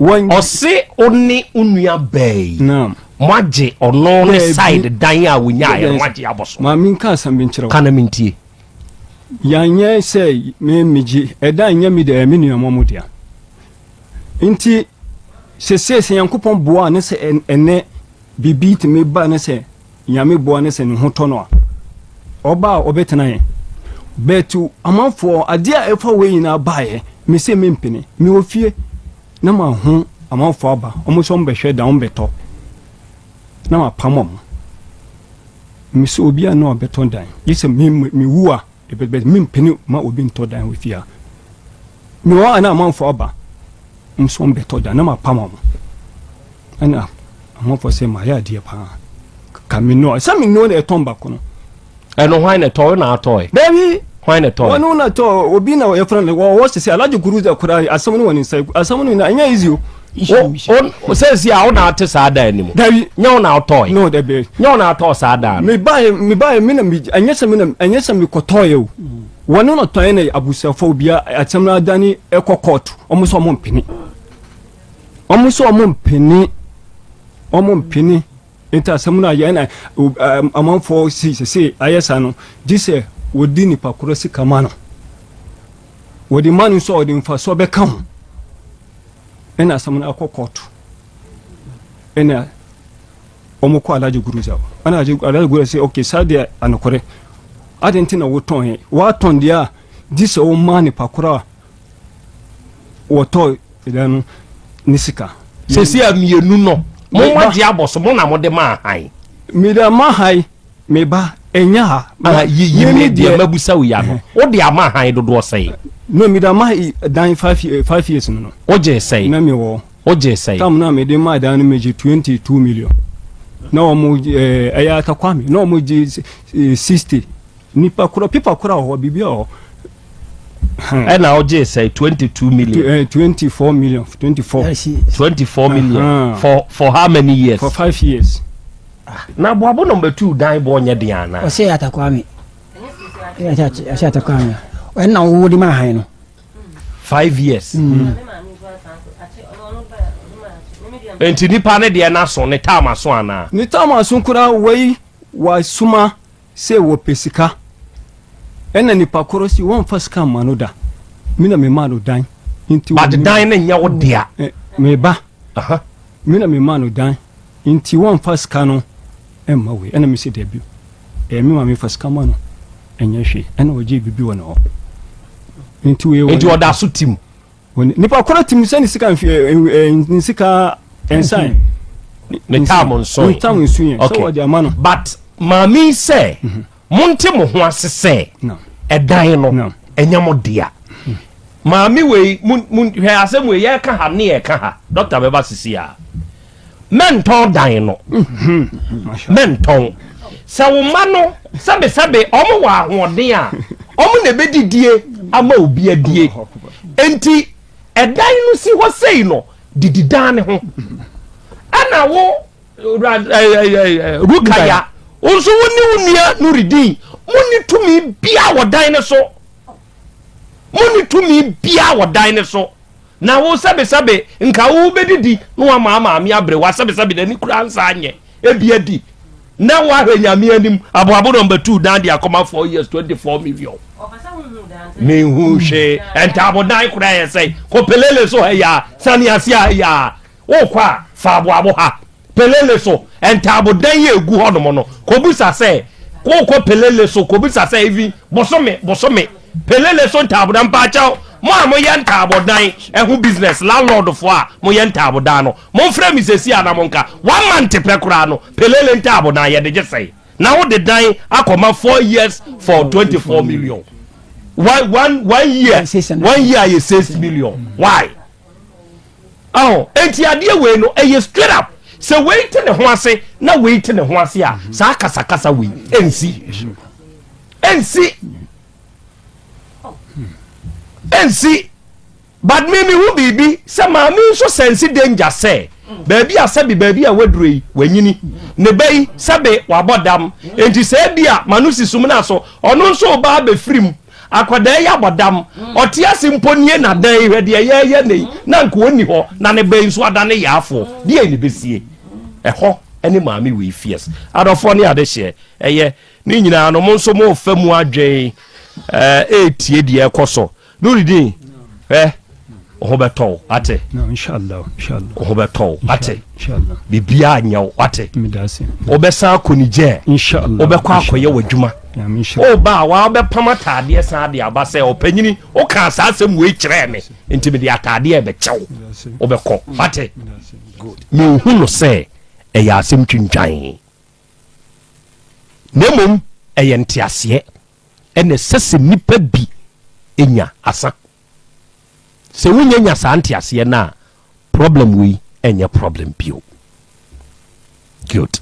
wɔn. Ɔse wo ne wo nua baa yi moagye ɔno ne side dan a wonyaeɛ no moagye abɔ so. Maame nka asɛm bi nkyerɛ wo. Ka na mentie. Yɛanyɛ sɛ me megye ɛdan nyɛ me deɛ me nua mo dea. Nti sese sɛ Nyankopɔn boa ne sɛ ɛnɛ biribi tumi ba ne sɛ Nyame boa no sɛ ne ho tɔ no a, ɔba a ɔbɛtena yɛn. But amanfoɔ, adeɛ a ɛfa wei nyinaa baeɛ, me se mempene. Mewɔ fie na maho amanfoɔ aba, wɔn nso wɔbɛhwɛ dan, wɔbɛtɔ na mapam wɔn. Me se obiara na ɔbɛtɔ dan, gye sɛ me mewu a. But mempene ma obi ntɔ dan wɔ fie ha. Mewɔ hɔ a na amanfoɔ aba nso wɔbɛtɔ dan na mapam wɔn. Ɛna amanfoɔ sɛ mayɛ adeɛ paa. Ka me no sɛ me no na ɛtɔn baako no. Ɛno hwan na ɛtɔ wo na atɔe? Dabi. Hwan na ɛtɔe? Wɔn na tɔ obi na wɔyɛfrɛ no wɔwɔ sisi Alhaji Guruza koraa asɛm no wɔ ne nsa asɛm no nyinaa ɛnyɛ easy o. Wo sɛsi a wo na ate saa dan no mu. Dabi. Nyɛ wo na wotɔe. No dabi. Nyɛ wo na atɔɔ saa dan no. Me bae me bae me na me ɛnyɛ sɛ me na ɛnyɛ sɛ me kɔtɔe o. Wɔn na tɔe na abusuafo obia asɛm no adane ɛkɔ court. Wɔn sɛ wɔn mpene. Wɔn sɛ wɔn mpene. Wɔn mpene. Nti asɛm no ayɛ na amanfoɔ si sɛ ayɛ saa no gye sɛ wɔdi nipa korɔ sika ma no. Wɔde ma no nso a wɔde mfasoɔ bɛka ho. Ɛna asɛm no akɔ kɔɔto. Ɛna wɔn kɔ Alhaji Guruza hɔ. Ɛna Alhaji Guruza sɛ okay saa deɛ anokorɛ. Adi nti na wotɔn yɛ. Watɔn deɛ a gye sɛ wɔma nipa korɔ a wɔtɔ dan no ne sika. Sɛsi a mmienu no mo ma gye abɔ so mo na mo de ma ahan. Mede ama han. Me ba, ɛnyɛ ha. Ah, yiyi me deɛ mabusa wo ya no. Wo de ama han dodoɔ sɛn? No, me de ama dan 5 years no no. Wo gye sɛn? Na me wɔ. Wo gye sɛn? Tam na me de ma dan no me gye 22 million. Na wɔn ɛyɛ atakwame na wɔn gye 60. Nipa koro pipa koro wɔ hɔ biribi wɔ hɔ. Ɛna wo gye sɛn 22 million? 24 million, 24. 24 million. Uh -huh. For how many years? For 5 years. Na aboabo number 2 dan bɔ nyɛ den ana? Ɔsɛ Atakwame. Ɔsɛ Atakwame. Ɛna wo de ma han no. 5 years. Nti nipa ne deɛ n'aso ne taam aso ana? Ne taam aso koraa wei wasoma sɛ wɔpɛ sika. Ɛna nipa korɔ si wɔmfa sika mma no da. Me na me ma no dan. Nti but dan ne nyɛ wo dea. Me ba. Me na me ma no dan. Nti wɔmfa sika no mma wei. Ɛna me sɛ dabi. Ɛyɛ me maame fa sika ma no. Ɛnyɛ hwee. Ɛna ɔgye bibi wɔ ne hɔ. Nti wei wɔ. Nti ɔda so tim. Nipa korɔ tim sɛ ne sika ne sika nsan. Ne taam nso. Ne taam nso yɛ. Sɛ wɔde ama no. But maame sɛ monte mo ho ase sɛ ɛdan no ɛnyɛ mo dea. Maame wei mu mu hwɛ asɛm wei yɛka ha ne yɛka ha dɔkta bɛba sisi a mɛntɔn dan no mɛntɔn sɛ wo mma no sɛbesɛbe ɔmo wɔ ahoɔden a ɔmo na ebɛdidie ama obi adie nti ɛdan no si hɔ sei no didi dan ne ho ɛna wo Rukaya wo nso wo ne wo nua Nuridin mo ni tumi bia wɔ dan ne so mo ni tumi bia wɔ dan ne so na wo sɛbesɛbe nka wo bɛdidi na wama maame abere wa sɛbesɛbe n'ani kura nsa anyɛ ebi adi na wahwɛ Nyame anim aboabo number 2 dan de akɔma 4 years 24 million mehu hwee ntaabodan koraa yɛ sɛ kɔ pelele so ha yi a sane ase a ha yi a wokɔ a fa aboabo ha pelele so ntaabodan yi egu hɔ nom no kɔbusa sɛ wokɔ pelele so kɔbusa sɛ even bosome bosome pelele so ntaabodan mpaakyɛw. Mo a moyɛ ntaabodan ho business, landlord foɔ a moyɛ ntaabodan no, momfrɛ me seesei a na monka. One month pɛ koraa no, Pelele ntaabodan yɛde gye sɛn? Na wode dan akɔma 4 years for 24 million. One, one, one year, one year yɛ 6 million. Why? Aho, enti adeɛ wei no, ɛyɛ straight up. Sɛ wei te ne ho ase na wei te ne ho ase a, saa kasakasa wei ɛnsi. Ɛnsi. Ɛnsi. But me mehu biribi sɛ maame nso sɛnsi danger sɛ baabi a sɛbi baabi a waduro yi wanyini ne ba yi sɛbi wabɔ dam enti sɛ ebi a ma no si sum no so ɔno nso ba abɛfiri mu akwadaa yi abɔ dam ɔte ase mpo nie na dan yi hwɛ deɛ yɛyɛ ne yi na nka ɔnni hɔ na ne ba yi nso ada ne yaafoɔ deɛ ne bɛsie ɛhɔ ɛne maame wei fierce adɔfoɔ ne adehyeɛ ɛyɛ ne nyinaa no mo nso mo fa mu adwen ɛɛ etie deɛ ɛkɔ so Nurudeen, hwɛ, wo ho bɛtɔ wo, wate? Wo ho bɛtɔ wo, wate? Biribiara nyɛ wo, wate? Wobɛsan akɔ Niger, wobɛkɔ akɔyɛ w'adwuma. Woba a, wobɛpam ataadeɛ san de aba sɛ ɔpanyini, wokaa saa asɛm wei kyerɛɛ me, nti mede ataadeɛ bɛkyɛ wo. Wobɛkɔ, wate? Menhu no sɛ ɛyɛ asɛm twintwan, na mmom ɛyɛ nteaseɛ. Ɛna ɛsɛ sɛ nnipa bi nya asa. Sɛ wonya nya saa nteaseɛ no a, problem wei ɛnyɛ problem bio. Good.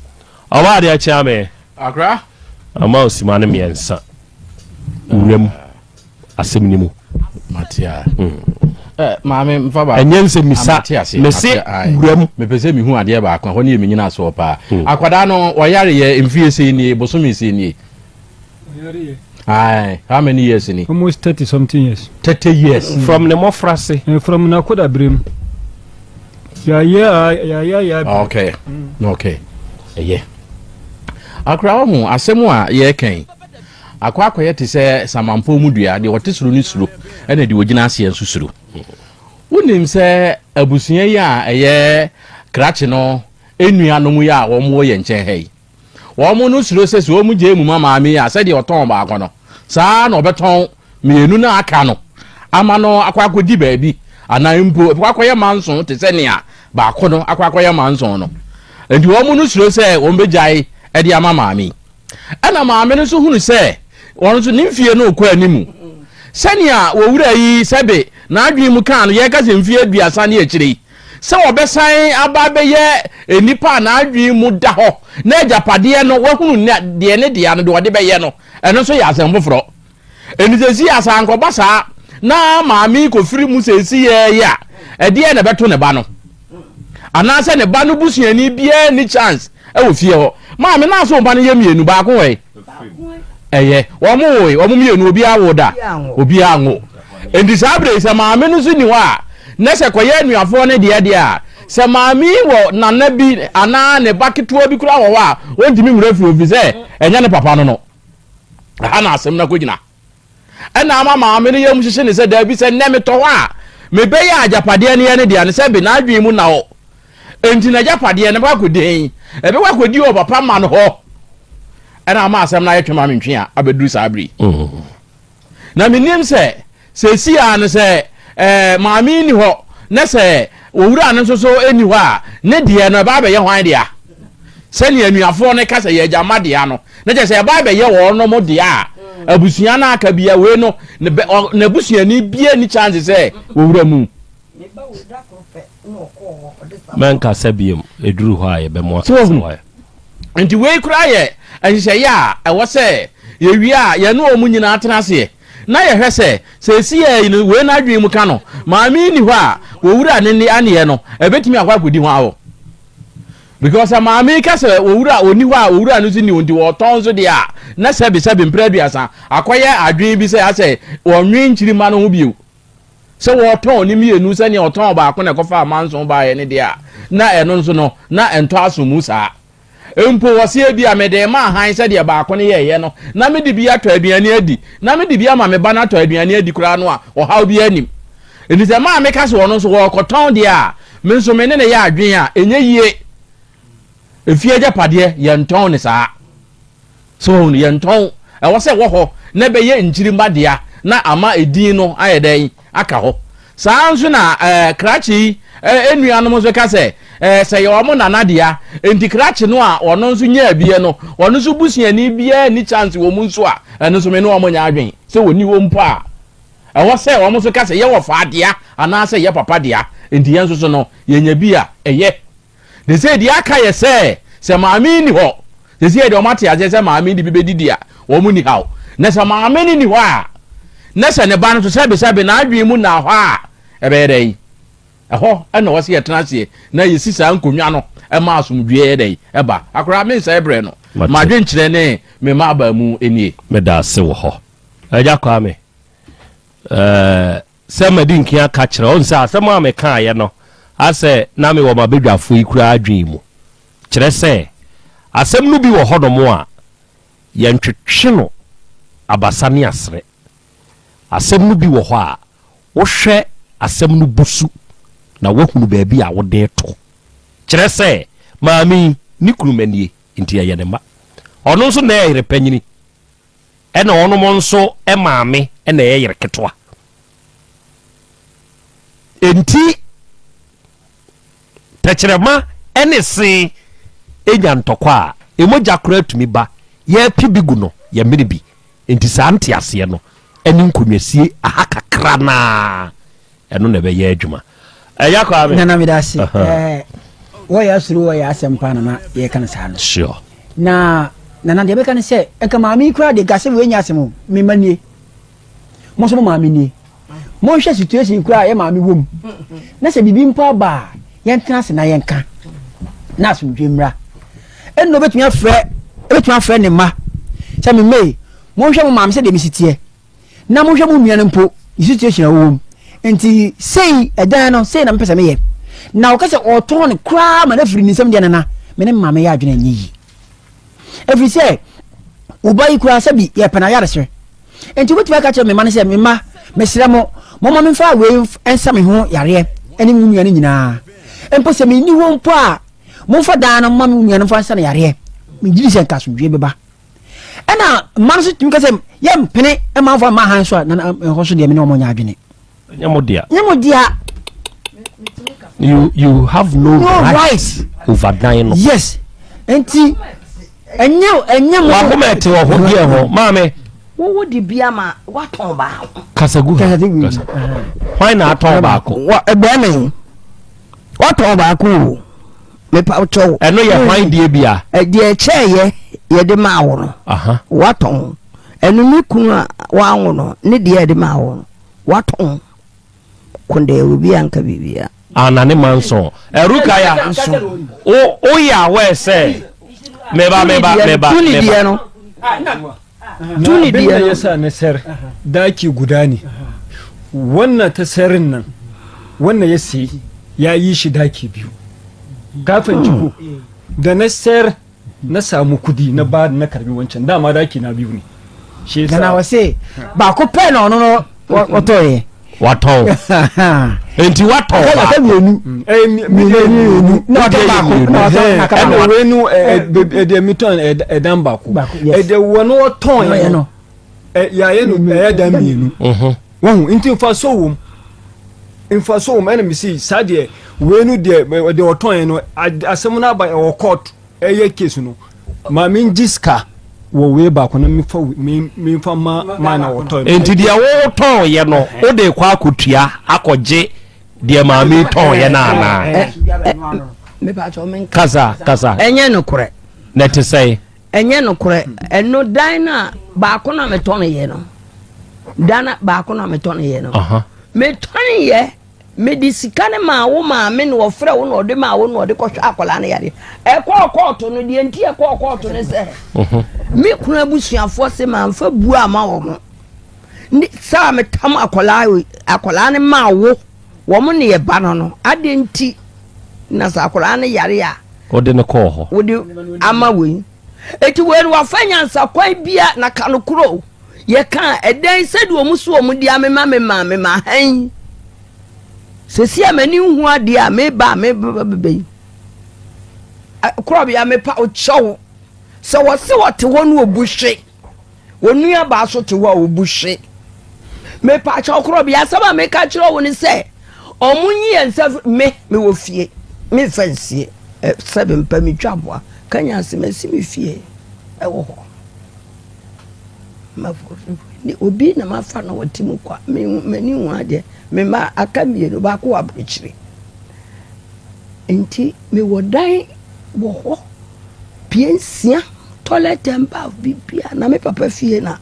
Ɔba adeɛ kyea me. Akra. Ama osima no mmiɛnsa. Wuram asɛm ni mu. Matea. Eh, maame mfa baako. Ɛnyɛ nsɛ misa. Mese wuram. Mepɛ sɛ mehu adeɛ baako a hɔ ne yɛ menyina soɔ paa. Akwadaa no ɔyare yɛ mfie sei nie, bosome sei nie. Aye, how many years ni? Almost 30 something years. 30 years. Mm. From ne mmɔfrase. Eh, from n'akoda berem. Yɛayɛ yɛayɛ yɛ. Okay. Mm. Okay. Ɛyɛ. Akora wo ho asɛm a yɛreka yi. Akɔ akɔyɛ te sɛ samanpɔw mu dua, deɛ ɔte soro no suro, ɛna deɛ ɔgyina aseɛ nso suro. Wonim sɛ abusua yi a ɛyɛ krakye no nnuanom yi a wɔn wɔ yɛn nkyɛn ha yi, Wɔn no suro sɛ sɛ wɔn gyae mu ma maame yi a, sɛdeɛ ɔtɔn baako no, saa ara na ɔbɛtɔn mmienu no a aka no ama no akɔ akɔdi baabi, anaa mpo ɛbɛkɔ akɔyɛ manson te sɛ nea baako no akɔ akɔyɛ manson no. Enti wɔn no suro sɛ wɔn bɛgyae de ama maame yi. Ɛna maame no nso hunu sɛ wɔn nso ne mfie no rekɔ anim. Sɛnea wɔwura yi sɛbe n'adwene mu kaa no, yɛreka sɛ mfie 30 ne akyire yi, sɛ wɔbɛsan aba abɛyɛ nnipa a n'adwene mu da hɔ na agyapadeɛ no wahunu deɛ ne dea no deɛ ɔde bɛyɛ no, ɛno nso yɛ asɛm foforɔ. Enti seesei a sɛ ankɔba saa na maame yi kɔfiri mu seesei yi a, ɛdeɛn na ɛbɛto ne ba no? Anaasɛ ne ba no busuani biara nni chance wɔ fie hɔ. Maame no aso mma no yɛ mmienu, baako wɔ he? Ɛyɛ. Wɔn woe, wɔn mmienu, obiara wo da? Obiara nwo. Enti saa berɛ yi, sɛ maame no nso nni hɔ a, na sɛ kɔyɛ anuafoɔ no deɛ deɛ a, sɛ maame yi wɔ nana bi anaa ne ba ketewa bi koraa wɔ hɔ a, ɔntumi nwura fie ɛfiri sɛ ɛnyɛ ne papa no no. Ɛha na asɛm no akɔgyina. Ɛna ama maame no yam hyehye ne sɛ, daabi, sɛ nnɛ metɔ hɔ a, mebɛyɛ agyapadeɛ no yɛ ne dea no, sɛ be n'adwene mu na hɔ. Enti n'agyapadeɛ no bɛkɔ akɔdi he? Ɛbɛkɔ akɔdi wɔ papa ma no hɔ. Ɛna ama asɛm no ayɛ twema mentwe a abɛduru saa bere yi. Na menim sɛ seesei ara no sɛ eh, maame yi nni hɔ na sɛ owura no nso so nni hɔ a, ne deɛ no ɛba abɛyɛ hwan dea? Sɛnea anuafoɔ no ka sɛ yɛ agya mma dea no, na kyerɛ sɛ ɛba abɛyɛ wɔnom dea a, abusua no aka bia wei no, n'abusuani bia ni chance sɛ wɔwura mu. Mɛnkasa biom, ɛduru hɔ a yɛbɛmo akasa. So wahu? Nti wei koraa yɛ nhyehyɛeɛ a ɛwɔ sɛ yɛwie a yɛne wɔn nyinaa tena aseɛ na yɛhwɛ sɛ seesei yi no wei n'adwene mu ka no, maame yi nni hɔ a wɔwura ne nne aneɛ no ɛbɛtumi akɔ akɔdi hwan hɔ? Because sɛ maame yi ka sɛ owura ɔnni hɔ a owura no nso nni hɔ nti wɔtɔn nso deɛ a na sɛbe sɛbe mprɛ 30 akɔyɛ adwene bi sɛ asɛ wɔnwen nkyirimma no ho bio. Sɛ wɔtɔn ne mmienu sɛdeɛ ɔtɔn baako na ɛkɔfaa manson baeɛ no deɛ a, na ɛno nso no, na ɛntɔ aso mu saa. Mpo wɔse ebia mede rema ahan sɛdeɛ baako no yɛeɛ no, na mede bi atɔ aduane adi, na mede bi ama me ba no atɔ aduane adi koraa no a, ɔhaw biara nnim. Enti sɛ maame ka sɛ ɔno nso wɔrekɔtɔn deɛ a, me nso me ne no yɛ adwene a, ɛnyɛ yie. Efie agyapadeɛ, yɛntɔn no saa. So wɔn no, yɛntɔn. Ɛwɔ sɛ ɛwɔ hɔ na ɛbɛyɛ nkyirimma dea na ama edin no ayɛ dɛn? aka hɔ. Saa ara nso na ɛɛ krakye yi ɛɛ nuanom nso ka sɛ ɛɛ sɛ yɛ wɔn nana dea, enti krakye no a ɔno nso nyaa bie no, ɔno nso busuani biara nni chance wɔ mu nso a, ɛno nso me ne wɔn nyɛ adwene sɛ wɔnni hɔ mpo a, ɛwɔ sɛ wɔn nso ka sɛ yɛ wɔfaa dea anaasɛ yɛ papa dea, enti yɛn nso so no yɛnya bi a ɛyɛ. Te sɛ deɛ aka yɛ sɛ, sɛ maame yi nni hɔ, seesei deɛ wɔate aseɛ sɛ maame yi de bi bɛdidi a, wɔn nni haw. Na sɛ maame no nni hɔ a, na sɛ ne ba no nso sɛbesɛbe n'adwene mu nna hɔ a, ɛbɛyɛ dɛn? Ɛhɔ na ɛwɔ sɛ yɛtena aseɛ na yɛsi saa nkonnwa no ma asomdwoeɛ yɛ dɛn? Ɛba. Akwadaa, mensɛe berɛ no. M'adwenkyerɛ ne me mmaabaa mu nie. Meda ase wɔ hɔ. Agya Kwame, ɛɛ. Sɛ madi nkan aka kyerɛ wo sɛ asɛm a mekaeɛ no asɛ na mewɔ m'abadwafoɔ yi koraa adwene mu. Kyerɛ sɛ, asɛm no bi wɔ hɔnom a, yɛntwetwe no abasa ne asrɛ. Asɛm no bi wɔ hɔ a, wohwɛ asɛm no busu na woahunu baabi a wode reto. Kyerɛ sɛ, maame yi, ne kunu mma nie, nti ɛyɛ ne mma. Ɔno nso na ɛyɛ yere panyini. Ɛna ɔnom nso maame na ɛyɛ yere ketewa. Enti tɛkyerɛma ne se nya ntɔkwa a, emogya koraa tumi ba. Yɛpe bi gu no, yɛmene bi. Enti saa nteaseɛ no ne nkonnwasie aha kakra no ara, ɛno na ɛbɛyɛ adwuma. Ɛya Kwame. Nana meda ase. Wɔyɛ asuro wɔyɛ asɛm paa nana yɛka no saa no. Sure. Na nana deɛ bɛka ne sɛ nka maame yi koraa deɛ nka sɛ wei nyɛ asɛm o me mma nie mo nso mo maame nie monhwɛ situation koraa yɛ maame wɔ mu na sɛ biribi mpo aba a yɛntena ase na yɛnka na asomdwe mmra ɛnna obɛtumi afrɛ obɛtumi afrɛ ne mma sɛ me mma yi monhwɛ mo maame sɛ deɛ mesi teɛ na monhwɛ mo nua no mpo ne situation a ɔwɔ mu nti sei ɛdan no sei na mepɛ sɛ meyɛ na ɔka sɛ ɔtɔn no koraa ma no afiri ne nsam deɛ nana me ne maame yɛ adwene nyɛ yi ɛfiri sɛ wo ba yi koraa sɛ bi yɛpɛ no ayaresrɛ nti wobɛtumi aka kyerɛ me ma no sɛ me ma mesrɛ mo mɔma memfa wei nsa me ho yareɛ ne me nua no nyinaa mpo sɛ menni hɔ mpo a momfa dan no ma me nua no mfa nsa no yareɛ megyedi sɛ nka asomdwoeɛ bɛba ɛna mma no so tumi ka sɛ yɛmpene ma mfa mma han so a na ɛhɔ so deɛ me ne ɔmo nyɛ adwene. Nyɛ mo dea. Nyɛ mo dea. You you have no, no right, right over dan no. Yes. Nti ɛnyɛ ɛnyɛ mo. Wakoma ɛte wɔ ho deɛ ho maame. Wowo di bi ama watɔn baako. Kasagu ha. Kasa. Hwan na atɔn baako? Wɔ ɛbɛn mi. Watɔn baako o. Mepa wo kyɛw. Ɛno yɛ hwan deɛ bia? Deɛ ɛkyɛɛyɛ yɛde maa wo no. Watɔn. Ɛno me kunu a wanwo no ne deɛ yɛde maa wo no watɔn. Kondɛɛ obi anka biribiara. Ana ne manson. Rukaya, wo woyɛ aware sɛ meba meba meba Tuni deɛ no. Tuni deɛ no. yasa na sayar daki guda ne wannan ta sayarin nan wannan ya sayi ya yi shi daki biyu ka fahimci ko da na sayar na samu kudi na ba na karbi wancan dama daki na biyu ne shi yasa Nana wɔse baako pɛ na ɔno no wɔtɔeɛ. Watɔn. Enti watɔn baako. Aka mmienu. Mmienu. Na watɔn baako. Na watɔn aka baako. Ɛna wei no ɛdeɛ metɔn ɛdan baako. Ɛdeɛ wɔn wɔtɔn yɛ no yɛayɛ no ɛyɛ dan mmienu. Wɔn nti nfa so wɔm nfa so wɔm ɛna mesi saa deɛ wei no deɛ deɛ ɔtɔn yɛ no asɛm no aba ɛwɔ court. Ɛyɛ case no ma me ngye sika wɔ wei baako na mefa mefa ma ma na wɔtɔ. Nti deɛ wotɔn yɛ no wode kɔ akɔtua akɔgye deɛ maame tɔn yɛ no anaa? Kasa kasa. Ɛnyɛ nokorɛ. Na ɛte sɛn? Ɛnyɛ nokorɛ. Ɛno dan no a baako na metɔn yɛ no dan baako na metɔn yɛ no metɔn yɛ. Mede sika no maa wo maame na ɔfrɛ wo na ɔde maa wo na ɔde kɔhwɛ akwadaa no yareɛ. Ɛkɔɔ kɔɔto no, deɛ nti ɛkɔɔ kɔɔto no sɛ me kunu abusuafoɔ se mamfa buo ama wɔn. Ne saa metam akwadaa akwadaa no maa wo wɔn ne yɛ ba no no adeɛ nti na sɛ akwadaa no yare a. Wode no kɔɔ hɔ. Wode ama wei. Eti wei no wafa nyansa kwan bia na ka no koro. Yɛkaa ɛdɛn sɛdeɛ wɔn so wɔn de amema me maame ma han sɛsi a m'ani nhu adeɛ a meba a meba bɛbɛ yi korɔbea mepa kyɛw sɛ wɔse wɔte hɔ no obu hwe wɔn nua baa so te hɔ a obu hwe. Mepaakyɛw korɔ bia asɛm a meka kyerɛ wo ne sɛ ɔmo nyi yɛn nsa firi me mewɔ fie memfa nsie sɛ mepɛ metwa aboa kanya ase masi me fie ɛwɔ hɔ ne obi na mafa no wɔte mu kwa m'ani hu adeɛ me mma aka mmienu baako wɔ aburokyire nti mewɔ dan wɔ hɔ pie nsia toilet and bath bibia na me papa fie na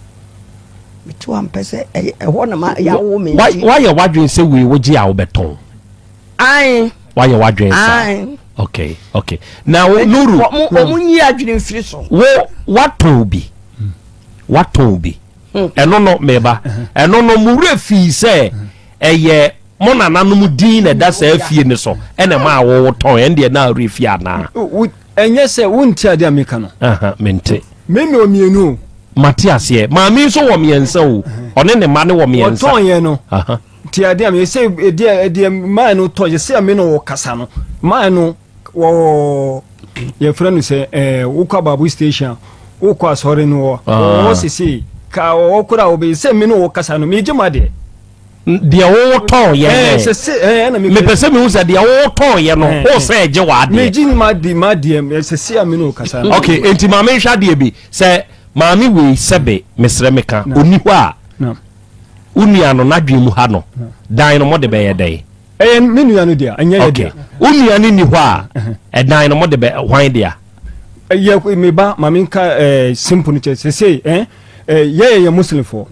mete hɔ ampɛ sɛ ɛhɔ na ma yɛawo me nti. Woayɛ w'adwene sɛ wei wogye a wobɛtɔn? Ae. Woayɛ w'adwene saa? Ae. Okay, okay. Na wo Nuru. Wɔn nyi adwene mfiri so. Wo watɔn bi. Watɔn bi. Hmm. Ɛno no meba. Ɛno no mo werɛ fii sɛ ɛyɛ mo nananom din na ɛda saa fie no so ɛna ɛma a wowotɔn ɛn deɛ na werɛ fi anaa? Ɛnyɛ sɛ wonte adeɛ a meka no. Mente. Me mewɔ mmienu o. Mate aseɛ. Maame nso wɔ mmiɛnsa o. Ɔne ne mma no wɔ mmiɛnsa. Wɔtɔn yɛ no. Te adeɛ a meyɛ sɛ ɛdeɛ ɛdeɛ maa no tɔ yɛ sɛ me na wɔkasa no maa no wɔ yɛfrɛ no sɛ ɛɛ wokɔ abaabo station a wokɔ asɔre no wɔ wɔwɔ sese ka wɔwɔ kora wɔbɛyɛ sɛ me na wɔkasa no megye ma deɛ. Deɛ wotɔn yɛ nɛ. Mepɛ sɛ mehu sɛ deɛ wotɔn yɛ no wo sɛ ɛgye w'adeɛ. Megye m'adeɛ m'adeɛ sɛ sɛ a me ne ɔkasa. Ok enti maame nhwɛ adeɛ bi sɛ maame wei sɛbe mesrɛ meka ɔni hɔ a wo nua no n'adwene mu ha no dan no mode bɛyɛ dɛn? Ɛyɛ me nua no dea ɛnyɛ yɛ dea. Wo nua no ni hɔ a ɛdan no mode bɛ hwan dea? Yɛ me ba maame nka ɛɛ simple no kyɛ sɛ sɛ ɛɛ. Eh, yɛyɛ yɛ muslimfoɔ.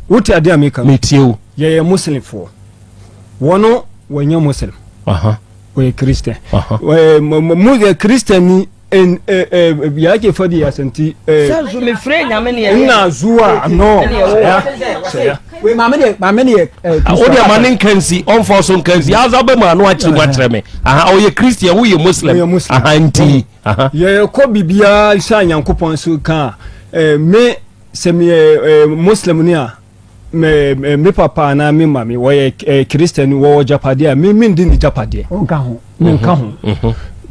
Wote adeɛ a meka no? Metie wo. Yɛyɛ muslimfoɔ. Wɔno wɔnyɛ muslim. Wɔyɛ Christian. Mu Christian ni ya ke fadi ya santi. Sɛ nso mefrɛ nyame ne ɛyɛ. Ina zuwa no. Saya. Saya. Wei maame deɛ maame deɛ. Wo deɛ ma ne nka nsi ɔmfa so nka nsi aza bɛ mu ano akyerɛ mu akyerɛ me. Aha ɔyɛ Christian woyɛ Muslim. Aha nti. Yɛkɔ biribiara sɛ a Nyankopɔn so ka a, me sɛ meyɛ Muslim ni a, me me papa anaa me maame wɔyɛ Christian wɔwɔ gyapadeɛ a me mendi ne gyapadeɛ. Nka ho. Menka ho.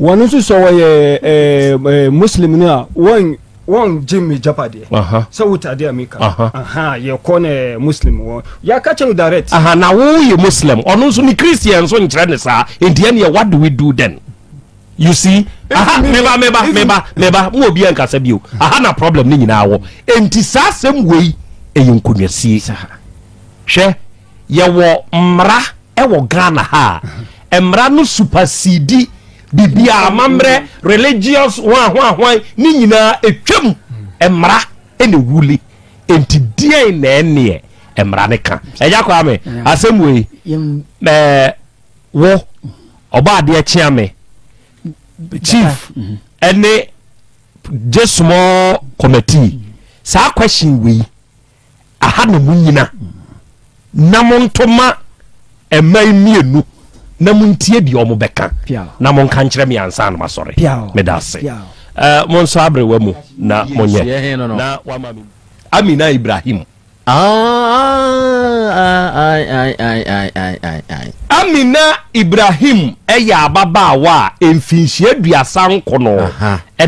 Wɔn nso sɛ wɔyɛ Muslim ni a wɔn wɔn gye me gyapadeɛ. Sɛ wote adeɛ a meka. Yɛkɔ ne Muslim wɔ yɛaka kyɛ no direct. Aha na woyɛ Muslim ɔno nso ne Christian nso nkyerɛ ne saa nti ɛneɛ what do we do then? You see, aha, meba, meba, meba, meba, mo obi ankasa bio. Aha na problem ne nyinaa wɔ. Enti saa asɛm wei ɛyɛ nkonnwasie. Hwɛ, yɛwɔ mmara ɛwɔ Ghana ha a, mmara no supersede biribiara, amammerɛ, religious, hwan hwan hwan, ne nyinaa ɛtwam. Mmara ɛna ɛwuli. Enti deɛn na ɛneɛ mmara no ka? Ɛgya Kwame, asɛm wei, ɛɛ, wo ɔbɔ adeɛ kyea me chief ɛne gye small committee saa question wei aha na mo nyina na mo ntoma mma mmienu na mo ntie deɛ ɔmo bɛka na mo nka nkyerɛ me ansa na masɔre meda ase eh, mo nso aberewa mu na monyɛ na wama me Amina Ibrahim Amina Ibrahim yɛ ababaawa a mfinhyia aduasa nkono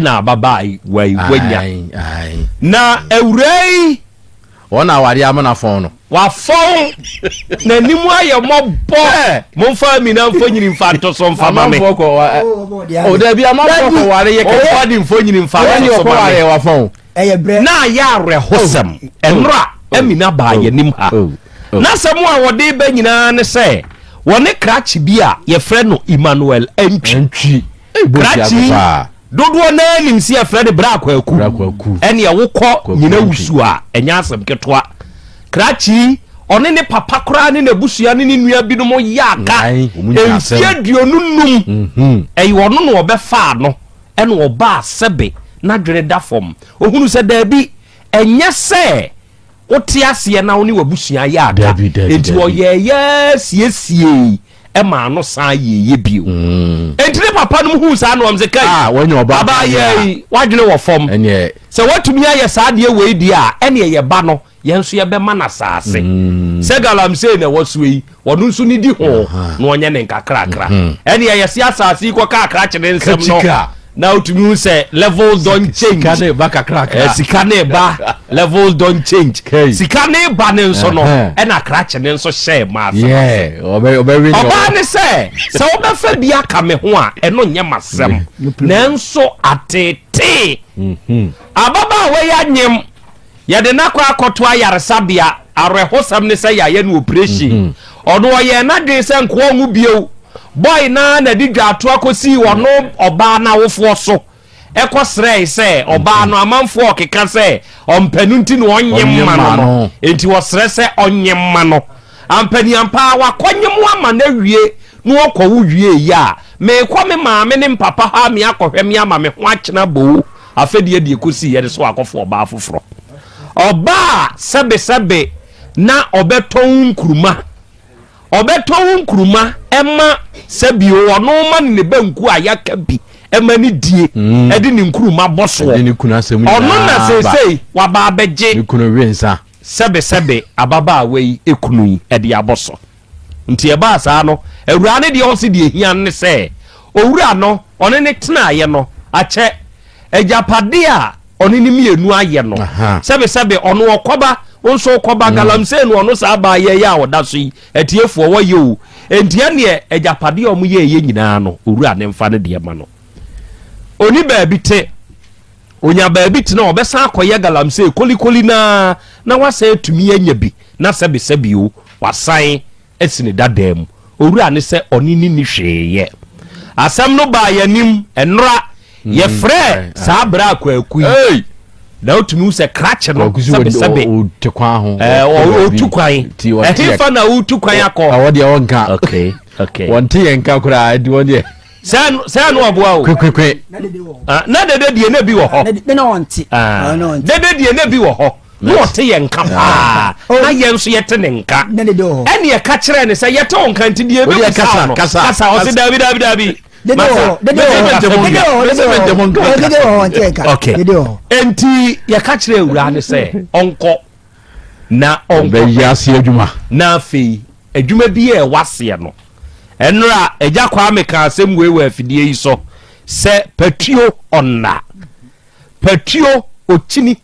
na ababaawa yi wanya. Na awuraa yi. Wɔn na awadeɛ ama no afɔn no. Wafɔn, n'anim ayɛ mmɔbɔ. Momfa Amina mfonyini mfa nto so mfa ma me. Amanfoɔ kɔ wa. O dabi amanfoɔ kɔ ware yɛ kɛkɛ. Momfa ne mfonyini mfa nto so ma me. Wafɔn. Ɛyɛ brɛ. Na ayɛ awerɛhosɛm. Ɛnora Amina baa yɛn anim ha. N'asɛm a wɔde reba nyinaa ne sɛ wɔne krakye bi a yɛfrɛ no Emmanuel Antwi. Krakye yi, dodoɔ no ara nim sɛ yɛfrɛ no Bra Kwaku. Ɛnneɛ wokɔ Nyina Wusu a, ɛnyɛ asɛm ketewa. Krakye yi, ɔne ne papa koraa ne n'abusua ne ne nua binom yɛ aka mfeɛ 25. Ɛyɛ ɔno na ɔbɛfaa no. Ɛna ɔbaa sɛbe n'adwene da fam. Ɔhunu sɛ daabi, ɛnyɛ sɛ wote aseɛ na wo ne w'abusua yɛ aka. Enti ɔyɛeɛ ara siesiei maa no san yɛeɛ bio. Enti ne papa nom huu saa na wɔn sɛ, Kai, abaayewa yi, w'adwene wɔ fam. Sɛ woatumi ayɛ saa adeɛ wei deɛ a, ɛneɛ yɛ ba no, yɛn nso yɛbɛma no asase. Sɛ galamsey na ɛwɔ soɔ yi, ɔno nso ne di ho na ɔnyɛ ne nkakrakra. Ɛneɛ yɛse asase yi kɔka akrakye ne nsɛm no. Na wotumi hu sɛ levels don change. Sika ne ba kakrakra. Eh, sika ne ba levels don change. Sika ne ba ne nso no ɛna krakye ne nso hyɛɛ maa sɛ. Ɔbaa ne sɛ sɛ wobɛfa bi aka me ho a ɛno nyɛ m'asɛm nanso atetee mhm. ababaawa yi anyem Yɛde no akɔ akɔto ayaresabea. Awerɛhosɛm ne sɛ yɛayɛ no oprehyɛn. Mhm. Ɔno ɔyɛɛ n'adwene sɛ nkoa ɔnwo bio. Bɔe no ara na ɛde dwaatoa kɔsii ɔno ɔbaa no awofoɔ so kɔsrɛe sɛ ɔbaa no amanfoɔ ɔkeka sɛ ɔmpɛ no nti na ɔnnye mma no no, enti ɔsrɛ sɛ ɔnnye mma no. Ampaniampa ara wakɔnye mo ama no awie na ɔkɔwo wieeɛ a, merekɔ me maame ne mpapa hɔ a me akɔhwɛ me ama me ho akyena boo. Afɛdeɛ deɛ ɛkɔsiiɛ ne sɛ wakɔfa ɔbaa foforɔ. Ɔbaa a sɛbesɛbe na ɔbɛtɔn nkuruma. Ɔbɛtɔn nkuruma ɛma sɛbio ɔno ma ne ne banku a yɛaka bi ɛma ne die mm. ɛde ne nkuruma bɔ soɔ. Ɔno na seesei waba abɛgye sɛbesɛbe ababaawa yi ekunu yi ɛde abɔ so. Nti ɛbaa saa no, awuraa no deɛ ɔse deɛ ɛhia no ne sɛ, owura no ɔne no tenaeɛ no akyɛ agyapadeɛ a ɔne no mmienu ayɛ no. Sɛbesɛbe ɔno ɔkɔba, wo nso wokɔba, mm. galamsey no ɔno saa baa yɛ yɛ a ɔda so yi, atiefoɔ wɔyɛ o. Nti ɛneɛ agyapadeɛ a wɔyɛɛyɛ nyinaa no, owura no mfa no deɛ ma no. Ɔni baabi te. Onya baabi tena a, ɔbɛsan akɔyɛ galamsey kolikoli no ara na wasan atumi anya bi na sɛbesɛbe o, wasan asi ne dadaa mu. Owura ne sɛ ɔne no nni hwee yɛ. Asɛm no baa yɛn anim nnora. Mm, Yɛfrɛɛ saa berɛ a Kwaku yi. Na wotumi hu sɛ krakye no sɛbesɛbe. Ɔtu kwan. Ɛhefa na wotu kwan akɔ? Ɛwɔ deɛ ɔnka. Okay, okay. Wɔnte yɛn nka koraa, ɛdi wɔn deɛ. Sɛ no ɔboa o. Kwekwe. Ah, na dede deɛ na bi wɔ hɔ. Na ɔnte. Ah, dede deɛ na bi wɔ hɔ. Na ɔte yɛn nka paa. Oh. Na yɛn nso yɛte ne nka. Ɛne ɛka kyerɛ ne sɛ yɛte wo nka nti deɛ ɛbɛbusa no. Kasa ɔse daabi daabi daabi. Okay. Enti yɛka kyerɛ awura ne sɛ ɔnkɔ na ɔnkɔ ase adwuma. Na afei adwuma bi a ɛwɔ aseɛ no Ɛnora Agya Kwame kaa asɛm wei wɔ afidie yi so sɛ patuo ɔnna, patuo ɔkyini,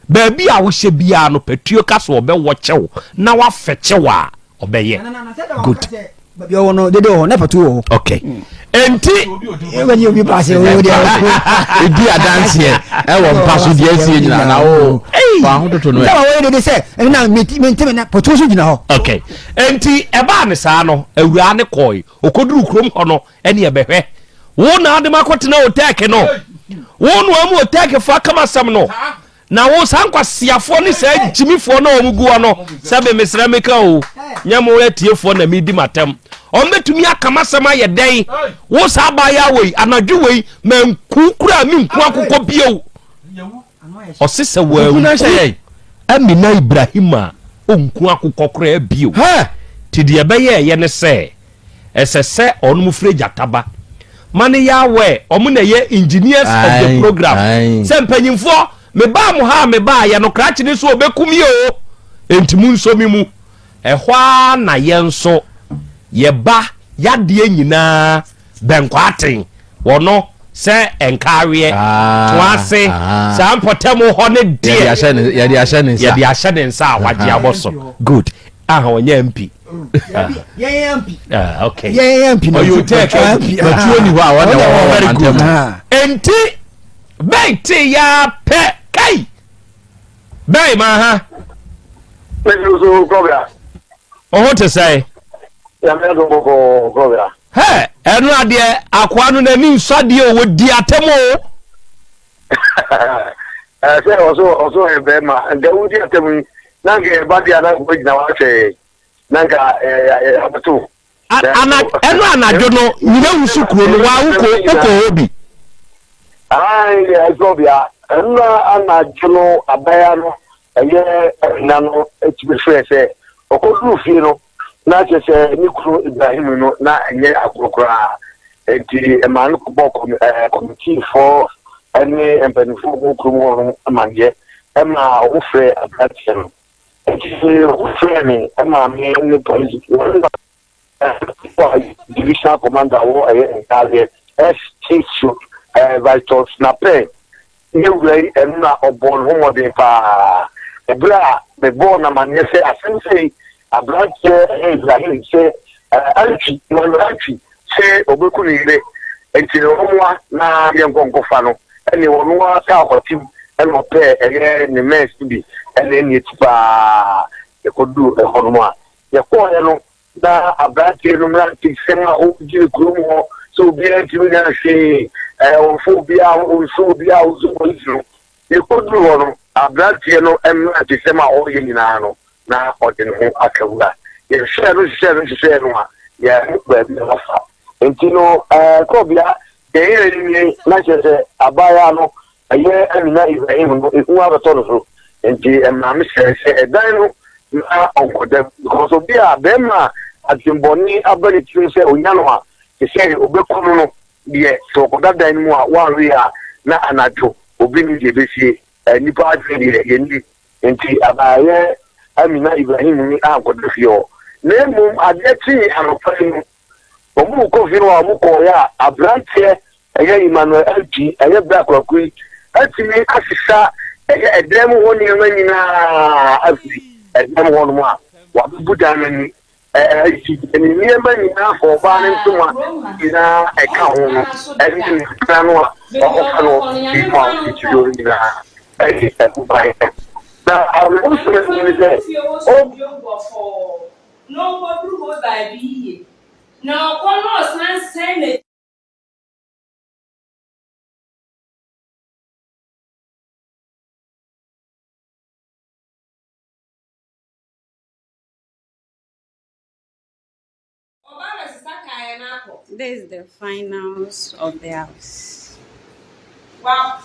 baabi a wohyɛ biara no patuo ka sɛ ɔbɛwɔ kyɛw na wafɛkyɛw a ɔbɛyɛ. Good. Baabi ɔwɔ no dede wɔ hɔ na patuo wɔ hɔ. Okay. Enti. Ɛwɔ ni obi paase o de. Edi adanseɛ ɛwɔ mpa so deɛ esie nyina na o. Fa ho toto no. Sɛ wɔyɛ dede sɛ ɛna mi mi ntumi na patuo so gyina hɔ. Okay. Enti ɛbaa no saa no, awuraa no kɔe. Ɔkɔduruu kurom hɔ no, ɛne ɛbɛhwɛ. Wo na wode makɔtena otɛɛke no. Wo na wɔn otɛɛkefoɔ aka m'asɛm no. Na wo saa nkwaseafoɔ ne saa gyimifoɔ no a wɔn gu hɔ no, sɛbe mesrɛ meka o, nyɛ mo atiefoɔ na medi m'atɛm. Wɔn bɛtumi aka m'asɛm ayɛ dɛn? Wo saa abaayewa wei, anadwo wei, manku koraa menku akokɔ bio. Ɔse sɛ wanku Amina Ibrahim a ɔnku akokɔ koraa bio. Nti deɛ ɛbɛyɛɛyɛ ne sɛ ɛsɛ sɛ ɔnom frɛ gyata ba ma no yɛ aware, ɔmo na ɛyɛ engineers of the program, sɛ mpanyinfoɔ mebaa mo ha a mebaayɛ no krakye ne so ɔbɛku me o, enti monsɔ me mu. Ɛhɔ ara na yɛn nso yɛba yadeɛ nyinaa bɛnkwaten wɔ no sɛ nkaaweɛ ah, to ase ah. saa mpɔtam hɔ ne deɛ yɛde ahyɛ ne nsa yɛde ahyɛ ne nsa a wagye abɔ so good aha ɔnyɛ mp ah, okay ɔyɛ otɛ matuo ni hɔ a wɔde wɔ very good enti bɛn te ya pɛ kai Bɛn ma ha. Mɛsi so kɔbea. Ɔho te sɛn? Nyame adom bɔkɔɔ kɔbea. Hɛ, ɛno adeɛ akoa no n'ani nsɔ adeɛ o, wɔdi atɛm o. Sɛ ɔso ɔso ɔyɛ bɛrima, nka wodi atɛm yi, na nka ɛba deɛ a na nka wagyina hɔ ahwɛ yɛn, na nka yɛabɛto. Ana ɛno anadwo no nyina wusu kuro no waa wokɔ wokɔ hɔ bi. Ayi ɛsɔ bia ɛno anadwo no abaya no ɛyɛ ɛna no ɛtumi frɛ sɛ ɔkɔduru fie no na kyerɛ sɛ ne kunu Ibrahim no na ɛnyɛ agorɔ koraa nti ɛmaa no kɔbɔ kɔmitiifoɔ ɛne mpanimfoɔ wɔ kurom hɔ no amaneɛ ɛma wɔfrɛ aberanteɛ no. Enti wɔfrɛɛ me maa me ne polisifo a divisional commander wɔ ɛyɛ ntaadeɛ SHO. Vitus Napɛ ne wura yi, ɛno na ɔbɔɔ ne ho mmɔden paa. Ɛberɛ a mebɔɔ no amanneɛ sɛ asɛm sei aberanteɛ ɛyɛ Ibrahim sɛ Antwi, Emmanuel Antwi sɛ ɔbɛku ne yere nti no ɔmmoa na yɛnkɔ nkɔfa no, ɛne ɔno ara kaa kwatim ɛna ɔpɛɛ ɛyɛ ne mɛs no bi ɛne ɛne akyi paa yɛkɔduu ɛhɔ nom a yɛkɔɔeɛ no na aberanteɛ no mmerantesɛm a ɔgyina kurom hɔ sɛ obiara ntumi nya hwee, ɔmfa obiara ho, ɔnsu obiara, ɔnsu polisi no. Yɛkɔduru hɔ no, aberanteɛ no mmerantesɛm a ɔreyɛ nyinaa no, na ɔde ne ho aka wura. Yɛhwehwɛɛ no hwehwɛɛ no hwehwɛɛ no a, yɛanhu baabi a wafa. Nti no, kɔbea deɛ yɛyɛ no nie, na kyerɛ sɛ abaayewa no, ɛyɛ Amina Ibrahim no, ehu abɛtɔ no so. Nti ɛmaa me hyɛɛ sɛ ɛdan no na ɔnkɔda mu. Because obi a bɛrima a adwemmɔne aba ne tirim sɛ onya no a, te sɛ obeku no no deɛ, sɛ ɔkɔda dan no mu a, wanwe a, na anadwo obi nim deɛ ɛbɛsie. Nnipa adwene deɛ yɛnnim. Nti abaayɛ Amina Ibrahim ni ankɔda fie hɔ. Na mmom adeɛ kyee anɔpa yi no, wɔrekɔ fie hɔ a wɔkɔeɛ a, aberanteɛ ɛyɛ Emmanuel Antwi, ɛyɛ berɛ a Kwaku yi atumi asesa ɛyɛ ɛdan mu hɔ nneɛma nyinaa afiri ɛdan mu hɔnom a wabubu dan no ani ayi ne nneɛma nyinaa fa ɔbaa ne ntoma nyinaa ɛka ho no ɛne ne mpena no a wakɔfa no bi mu a ɔde kyerɛ no nyinaa ɛde ɛho ban. Na awerɛhosɛm ne sɛ o. Na ɔnkɔduru hɔ baabi yiye. Na ɔkɔ na ɔsan san n'akyi. This is the finals of the house. Wow.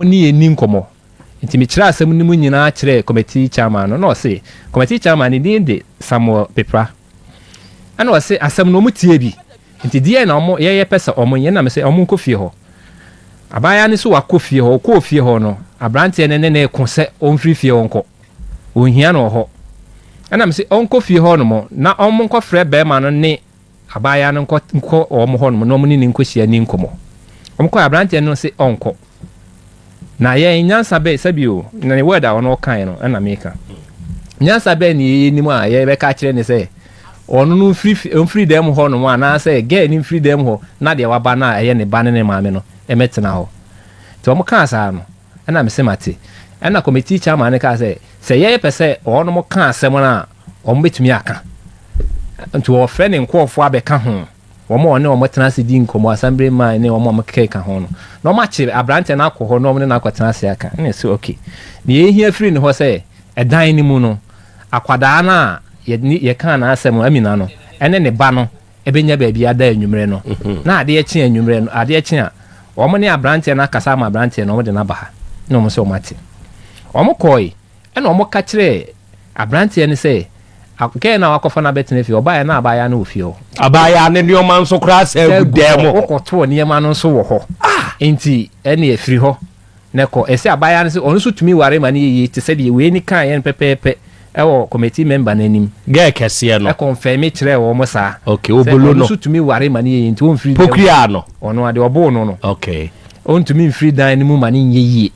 Ne yɛn nni nkɔmmɔ. Nti mekyerɛɛ asɛm no mu nyinaa kyerɛɛ committee chairman no, na ɔse, committee chairman ne din de Samuel Pepra. Ɛna ɔse asɛm no wɔn tie bi, nti deɛn na wɔn yɛyɛ pɛ sɛ wɔn yɛ, ɛna mese wɔn nkɔ fie hɔ. Abaayewa no so wakɔ fie hɔ, ɔkɔɔ fie hɔ no, aberanteɛ no ne no reko sɛ ɔmfiri fie hɔ nkɔ, ɔnhia no wɔ hɔ. Ɛna mese ɔnkɔ fie hɔ nom na wɔn nkɔfrɛ bɛrima no ne Abaayewa no nkɔ nkɔ wɔn hɔnom na wɔn ne no nkɔhyia nni nkɔmmɔ. Wɔkɔe, aberanteɛ no se ɔnkɔ. Na yɛn, nyansa bɛn, sɛbi o, na ne word a ɔno ɔkaeɛ no ɛna meka. Nyansa bɛn ne yɛnim a yɛbɛka akyerɛ ne sɛ ɔno no mfiri mfiri dan mu hɔnom anaasɛ girl no mfiri dan mu hɔ na deɛ waba no a ɛyɛ ne ba ne ne maame no mmɛtena hɔ. Nti wɔn kaa saa no, ɛna mese mate. Ɛna committee chairman no kaa sɛ, sɛ yɛpɛ sɛ wɔnom ka asɛm no a, wɔbɛtumi aka. Nti wɔfrɛ ne nkurɔfoɔ abɛka ho, wɔn a ɔne wɔn tena ase di nkɔmmɔ, assembly man ne wɔn a wɔkeka ho no, na wɔakye aberanteɛ no akɔ hɔ na wɔne no akɔtena ase aka. Ɛna ɛsɛ okay. Deɛ yɛhia firi ne hɔ sɛ, ɛdan no mu no, akwadaa no a yɛne yɛkaa n'asɛm no, Amina no, ɛne ne ba no bɛnya baabi ada anwummerɛ no. Na adeɛ kye anwummerɛ no, adeɛ kye a, wɔn ne aberanteɛ no akasa ama aberanteɛ no, wɔde no aba ha. Na wɔn sɛ wɔn ate. Wɔn kɔe, ɛna wɔka kyerɛɛ Aberanteɛ no sɛ, Girl no a wakɔfa no abɛtena fie, ɔbaeɛ na abaayewa no wɔ fie hɔ. Abaayewa no nneɛma nso koraa san gu dan mu hɔ. Wokɔtoo nneɛma no nso wɔ hɔ. Enti ɛnneɛ firi hɔ na kɔ. Ɛsɛ abaayewa no sɛ ɔno nso tumi ware ma no yɛ yie te sɛ deɛ wei no kaeɛ no pɛpɛɛpɛ wɔ committee member no anim. Girl kɛseɛ no. Ɛkɔnfɛme kyerɛɛ wɔn saa. Okay, obolo no. Sɛ ɔno nso tumi ware ma no yɛ yie nti ɔmfiri dan mu. Pokuyaa no. Ɔno ara deɛ ɔboo no no. Okay. Ɔntumi mfiri dan no mu ma no nyɛ yie.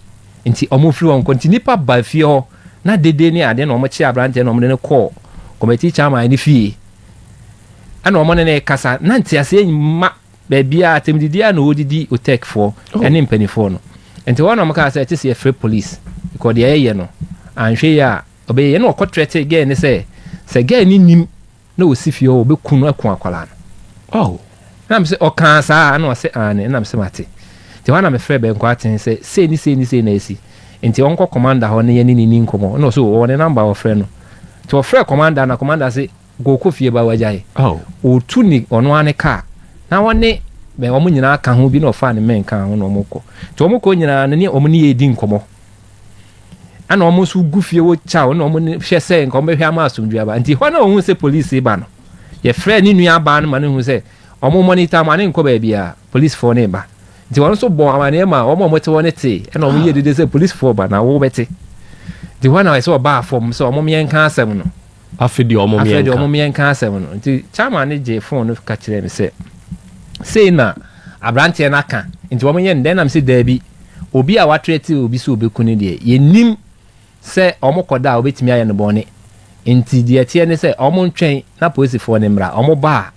Nti wɔmfiri hɔ nkɔ. Nti nnipa baa fie hɔ. Na dede ne ade na wɔkyee aberanteɛ na wɔde no kɔɔ committee chairman no fie. Ɛna wɔn ne no rekasa. Na nteaseɛ mma baabiara, atɛmdidi ara na wɔredidi OTEC foɔ oh. ne mpanimfoɔ no. Nti hɔ na wɔkaa sɛ ɛte sɛ yɛfrɛ police because deɛ ɛyɛ no anhwɛ yi a ɔbɛyɛ yɛ na ɔkɔ trɛte gɛɛ ne sɛ sɛ gɛɛ ne nim na ɔsi fie hɔ ɔbɛku no aku akwadaa no. Oh. Na me sɛ ɔkaa saa na ɔse aane na me sɛ mate. Nti hɔ na mefrɛ Bɛnkɔ Aten sɛ sei ne sei ne sei na asi. Nti ɔnkɔ commander hɔ na yɛne no nni nkɔmmɔ. Na ɔse ɔwɔ ne number ɔfrɛ no. Nti ɔfrɛɛ commander na commander se kɔ fie ba wagyae. Oh. Ɔtu ne ɔno ara ne car na ɔne bɛn wɔn nyinaa ka ho bi na ɔfaa ne men kaa ho na wɔn kɔ. Nti wɔn kɔ nyinaa no ne wɔn ne yɛredi nkɔmmɔ. Ɛna wɔn nso gu fie wɔ kyaw na wɔn hwɛ sɛ nka wɔn bɛhwɛ ama asomdwe aba. Nti hɔ na wɔn sɛ polisi ba no. Yɛfrɛɛ ne nua baa no ma no hu sɛ wɔn monitor ma ne nkɔ baabiara, polisifoɔ no reba. Nti wɔn nso bɔɔ amaneɛ ma wɔn a wɔte hɔ no tee, ɛna wɔn yɛɛ dede sɛ polisifoɔ ba na wobɛte. Nti hɔ na ɛsɛ ɔbaa fam sɛ wɔn mmiɛnka asɛm no. Afei deɛ wɔn mmiɛnka. Afei deɛ wɔn mmiɛnka asɛm no. Nti chairman no gyee phone no ka kyerɛɛ me sɛ sei na aberanteɛ no aka, nti wɔn nyɛ no dɛn? Ɛna me sɛ daabi, obi a watrɛte obi sɛ ɔbɛku no deɛ, yɛnnim Sɛ wɔkɔda a wɔbɛtumi ayɛ no bɔne. Enti deɛ ɛteɛ ne sɛ wɔntwɛn na polisifoɔ no mmra. Wɔba